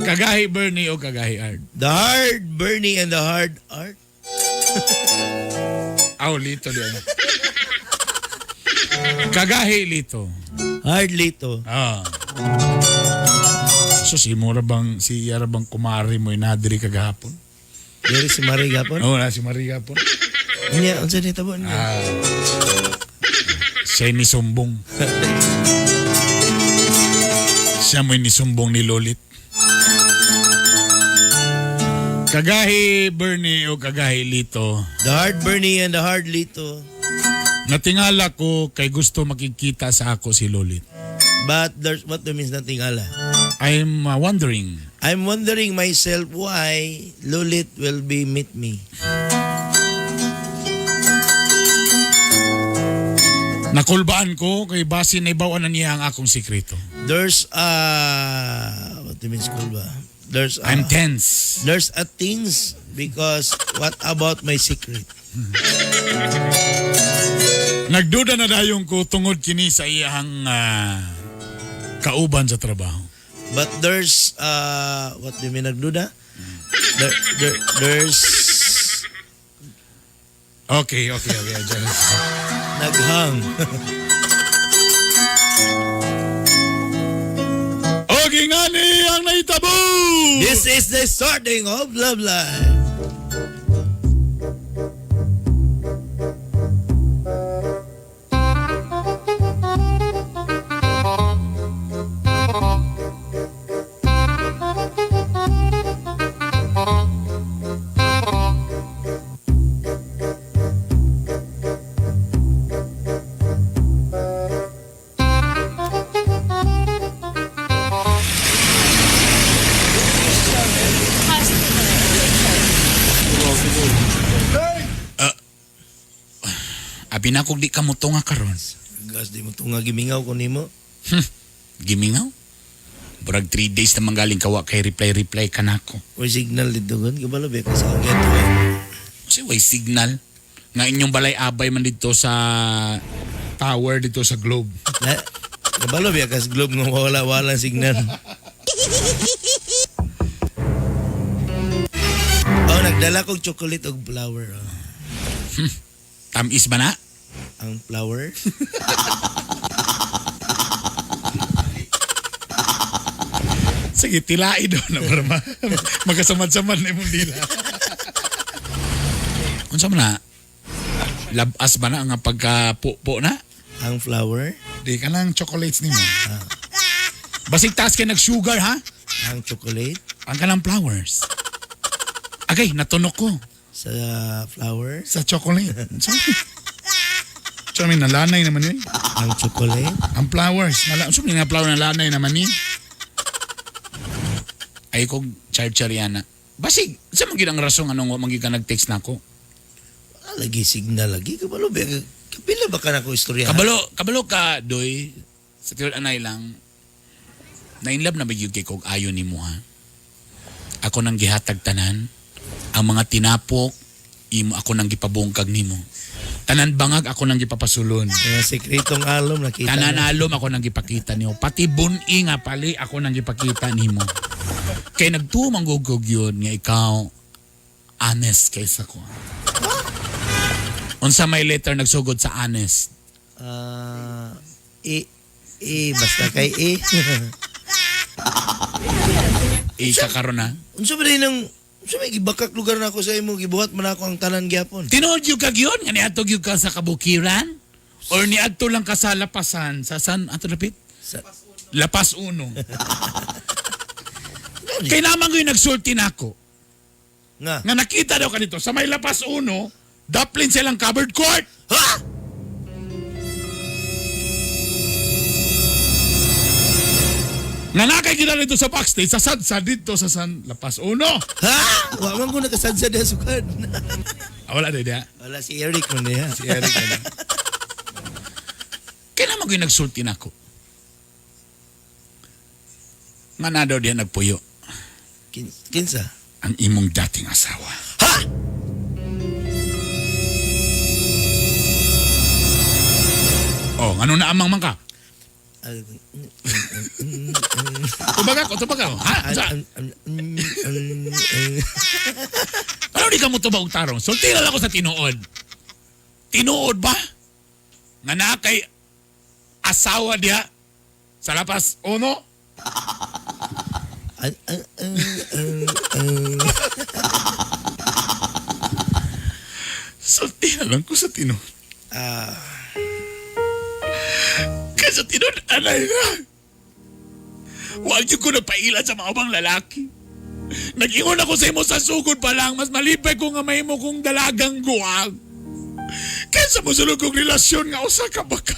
Kagahi Bernie o Kagahi Art? The hard Bernie and the hard art. Aw, lito di ay. Kagahi lito. Hard lito. Ah. So si Mura bang si Yara bang kumari mo inadiri kagahapon? Diri si Marie gapon? Oo, na si Marie gapon. Niya, unsa ni tabo niya? Ah. Siya nisumbong. Siya mo'y nisumbong ni Lolit. Kagahi Bernie o kagahi Lito. The hard Bernie and the hard Lito. Natingala ko kay gusto makikita sa ako si Lolit. But there's what do means natingala? I'm wondering. I'm wondering myself why Lulit will be meet me. Nakulbaan ko kay base na ibawan na niya ang akong sikreto. There's a what do you mean school ba? There's a, I'm tense. There's a things because what about my secret? Nagduda na dayon ko tungod kini sa iyang kauban sa trabaho. But there's what do you mean nagduda? There's Okay. Naghang. Okay nga ni ang naitabo! This is the starting of Love Life. Abi na kog di ka mo tunga karon. Gas di mo tunga gimingaw ko nimo. Gimingaw? Burag 3 days na manggaling kawa kay reply-reply ka nako. Way signal dito gon kabalo be sa akong gateway. Kasi way signal. Nga inyong balay abay man dito sa tower dito sa Globe. Na, kabalo be kas Globe nga wala wala signal. Oh, nagdala kog chocolate og flower. Oh. Tamis ba na? Ang flower? Sige, tilai doon na para magkasamad-samad na imong dila. Unsa man na? Labas ba na ang pagkapupo na? Ang flower? Di ka lang chocolates nimo. Basig taas kay nag-sugar ha? Ang chocolate? Ang kanang flowers. Agay, natunok ko. Sa flower? Sa chocolate. Sorry. So, I mean, nalanay naman yun. Ang chocolate? Ang flowers. So, nga flower nalanay naman yun. Ay kog charge-charge na. Basig, sa man gyud ang rason anong wa man gyud ka nag-text nako? Wala lagi signal lagi. Kabalo ba? Kapila ba ka na ko istorya? Kabalo ka, Doy. Sa tinuod anay lang, na-inlove na ba gyud kay kog ayo nimo ha? Ako nang gihatag tanan, ang mga tinapok, imo ako nang gipabungkag nimo. Tanan bangag ako nang gipapasulon. Mga sekretong alom nakita. Tanan na. alom ako nang gipakita nimo. Pati buni nga pali ako nang gipakita nimo. Kay nagtuo man gugog yun nga ikaw honest kaysa ko. Unsa may letter nagsugod sa honest? E, E, basta kay E. E ka karon na. Unsa ba rin ang unsa may gibakak lugar na ako sa imo gibuhat man ako ang tanan gyapon. Tinuod yung kag yun nga niadto gyud ka sa kabukiran or niadto lang ka sa lapasan sa san ato lapit? Sa Lapas Uno. Kay naman ko yung nagsulti nako. Nga. Nga nakita daw ka dito sa may Lapas Uno, daplin silang covered court. Ha? Nga nakay gina dito sa backstage sa sadsa dito sa San Lapas Uno. Ha? Wa man ko nakasadsa diha sukad. Ah, wala diha. Wala si Eric man diha. Si Eric man. Kaya naman ko yung nagsulti nako. Nga na daw diha nagpuyo. Kinsa? Ang imong dating asawa. Ha? Oh, ano na amang man ka? Tubaga ko, tubaga ko. Ha? Sa? Ano di ka mo tubag tarong? Sulti na lang ako sa tinuod. Tinuod ba? Nga na kay asawa diha sa Lapas Uno? Sulti na lang ko sa tinuod. Kaya sa tinuod, anay na. Huwag yun ko nagpailan sa mga ubang lalaki. Nag-ingon ako sa imo sa sugod pa lang, mas malipay ko nga mahimo kong dalagang guwang. Kaysa mosulod kong relasyon nga usa ka baka.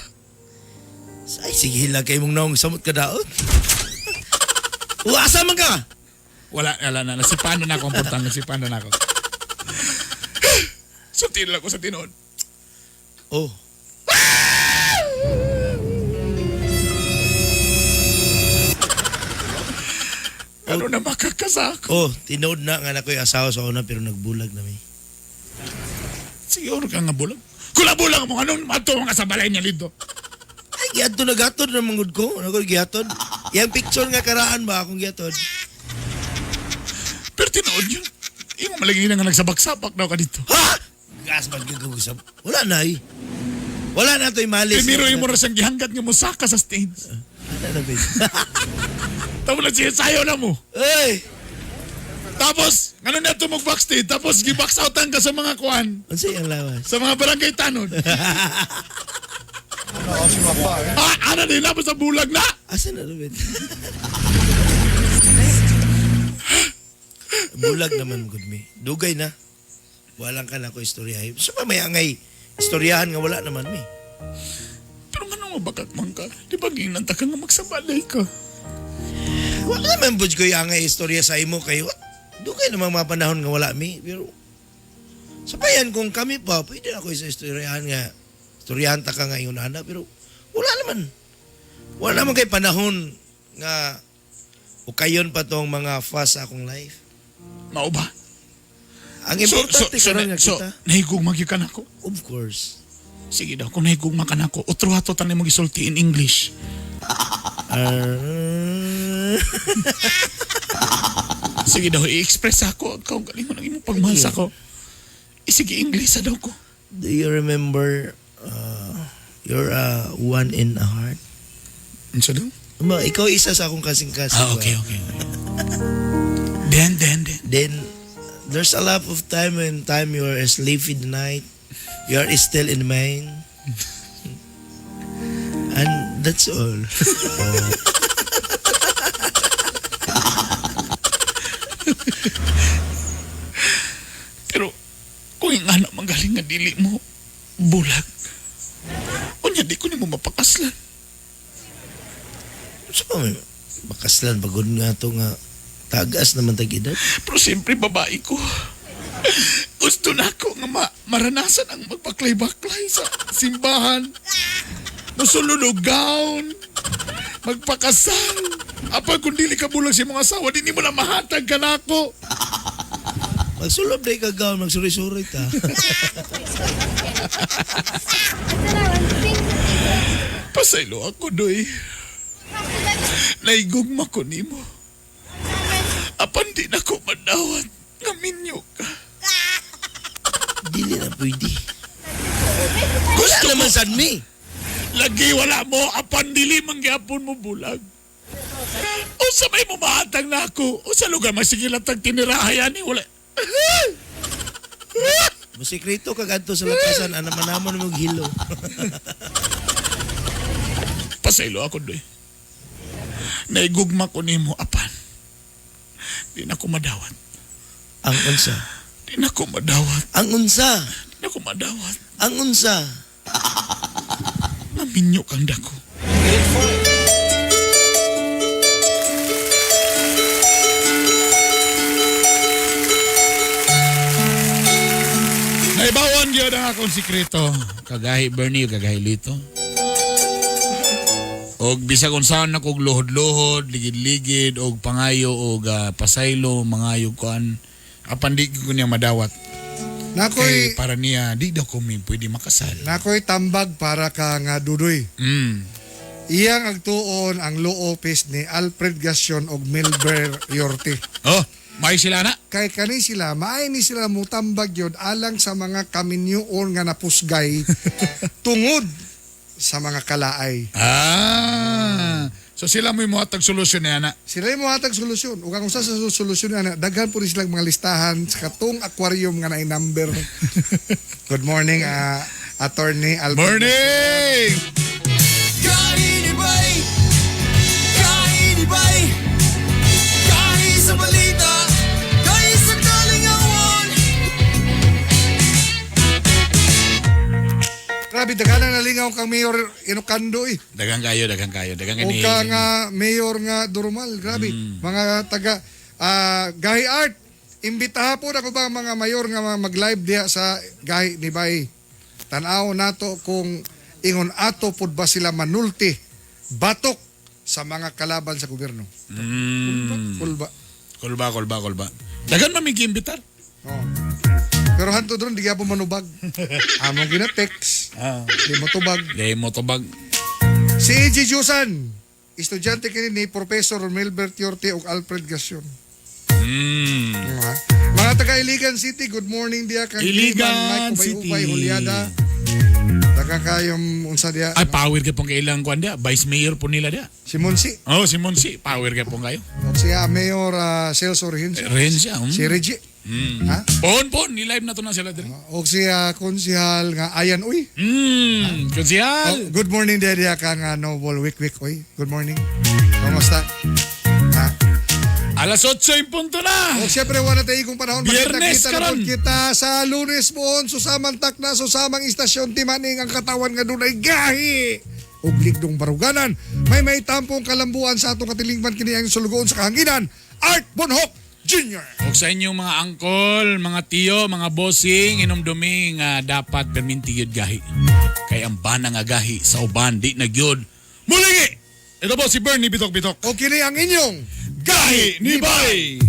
Ay, sige lang kay mong naong samot ka daot. Uasa man ka! Wala, wala na. Nasipano na ako. Importante, nasipano na ako. Sulti na lang ko sa tinuod. Oh. Ano na makakasako? Oh, tinuod na nga na ko'y asawa sa una pero nagbulag na mi. Siguro ka nga bulag. Kulabulag mo, anong ato nga sa balay niya dito? Ay, giadto na gatod na manggod ko. Ano ko gihatod? Yang picture nga karaan ba akong gihatod? Pero tinuod yun. Imo malagi na nga nagsabak-sabak daw ka dito. Ha? Gas man gagugusap. Wala na eh. Wala na to'y malis. Primero imo ra siyang gihanggat nga mosaka sa stage. Wala na ba? Tapos na sayo na mo. Ay! Tapos, ngano na ito mag-backstage? Tapos, gi-box outan ka sa mga kuan. Unsa iyang lawas? Sa mga barangay tanod. Ah, ano din na sa bulag na? Asa na Ruben? Bulag naman gud mi. Dugay na. Walang ka na ko istorya. Sa pa may angay istoryahan nga wala naman mi. Pero nga nung mabakak man ka, di ba ginanta ka nga magsabalay ka? Wala naman bud ko yung angay istorya sa imo kay dugay namang mga panahon nga wala mi. Pero sa payan kung kami pa, pwede na ako sa istoryahan nga istoryahan ta ka nga ingon ana pero wala naman. Wala naman kay panahon nga ukayon pa tong mga fast sa akong life. Mao ba? Ang importante karon nga kita. Nahigugma gyud ka nako. Of course. Sige daw, kung nahigugma ka nako, utro ato tanay mo gisulti in English. Sige daw, i-express ako. Ikaw, galing mo ng imong pagmahal sa ako. Sige, English sa daw ko. Do you remember you're a one in a heart? Ano daw? Ma, ikaw isa sa akong kasing-kasing. Ah, okay, okay. Then. Then, there's a lot of time when time you are asleep in the night, you are still in mine. And that's all. Pero, kung yung anak magaling nga dili mo, bulag. Unya, di ko nimo mapakaslan. Sa pa may makaslan pagod nga to nga Tagas naman tag edad. Pero siyempre babae ko. Gusto na ako nga maranasan ang magbaklay-baklay sa simbahan. Musulod og gown. Magpakasal. Apag kung dili ka bulag sa imong asawa, di mo na mahatag ka na ako. Magsulob na ka gown, magsuri-suri ta. Pasaylo ako, doy. Naigugma ko nimo. Apan di na ko madawat. Nga minyo ka. Dili na pwede. Gusto Wala naman sad mi. Lagi wala mo, apan dili man gyapon mo bulag. Unsa may mumahatag na ako? Unsa lugar masigilatag tinirahayan ni wala. Musikreto ka kadto sa lakasan, ana manamon mo hilo. Pasaylo ako doy. Naigugma ko nimo apan. Di na ko madawat. Ang unsa? Di na ko madawat. Ang unsa? Di na ko madawat. Ang unsa? Naminyo kang dako. Naibawan gyud ang akong sikreto. Kagahi Bernie, kagahi Lito. Og bisag unsaon na kog luhod-luhod, ligid-ligid og pangayo og pasaylo, mangayo kuan. Apan di ko niya madawat. Nakoy Kay para niya di daw ko mi pwede makasal. Nakoy tambag para ka nga Dudoy. Iyang agtuon ang law office ni Alfred Gassion og Milber Yorte. Oh, may sila na. Kay kani sila, maay ni sila mutambag yun alang sa mga kaminyoon nga napusgay tungod sa mga kalaay. Ah. So sila mo mohatag solusyon niya na. Sila yung mohatag solusyon. Ug ang usa sa solusyon niya na, daghan po rin silang mga listahan sa katong aquarium nga naay number. Good morning, Attorney Alfred. Morning! Kainibay! Kainibay! Kahi sa balita! Kahi sa kalingawan! Grabe, daghan na nalingaw kang Mayor Inocando eh. Daghang kayo, daghang kayo. Daghang O kani. ka nga mayor nga Durmal, grabe. Mga taga Gahi Art, imbitaha po na ko ba ang mga mayor nga mga mag-live diha sa Gahi ni Bay. Tan-aw nato kung ingon ato pud ba sila manulti batok sa mga kalaban sa gobyerno. Kulba. Kulba, kulba, kulba. Daghan man may giimbitar. Oh. Pero hanto doon, di ka po manubag. Among gina-text. Di mo tubag. Di mo tubag. Si E.G. Jusan, estudyante kini ni Professor Milbert Yorte ug Alfred Gassion. Mga taga Iligan City, good morning diya kang Iligan Mike Ubay City. Ubay Juliada. Taga kayong unsa diya. Ay, power kay pong kailang kuan diya. Vice Mayor po nila diya. Si Monsi. Oh, si Monsi. Power kay pong kayo. Si Mayor Celso Regencia. Regencia. Si Reggie. Ha? Pon, pon. Ni-live na to na sila diri. O si konsihal nga Ayan Uy. Konsihal. Oh, good morning diya diya kang Noble Week Week Uy. Good morning. Kamusta? Ha? Alas 8 yung punto na. O siyempre, wala tayo kung panahon. Biyernes Makita-kita na karon. po kita sa Lunes buon. Susamang takna, susamang istasyon, timaning ang katawan nga dunay gahi. Ug ligdong baruganan. May tampong kalambuan sa atong katilingban kini ang sulugoon sa kahanginan. Art Bonhoc Jr. Og sa inyong mga angkol, mga tiyo, mga bossing, inomdumi nga dapat perminti gyud gahi. Kay ang bana nga gahi sa uban di na gyud mulingi. Ito po si Bernie Bitok Bitok. O kini ang inyong Gahi ni Bay.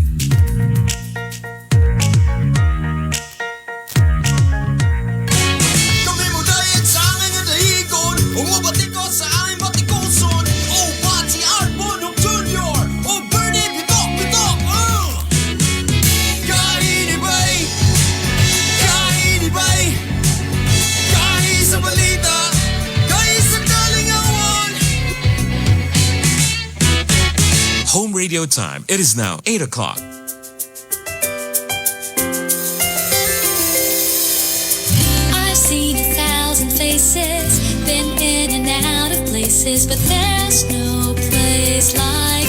Kami mo dayat sa angin nga dahigon Umubati ko sa aming batikuson O Pati Art Bonhoc Jr. O Bernie Bitok Bitok. Kainibay! Kainibay! Kahi sa balita! Kahi sa kalingawan! Home radio time. It is now 8 o'clock. I've seen 1,000 faces, been in and out of places, but there's no place like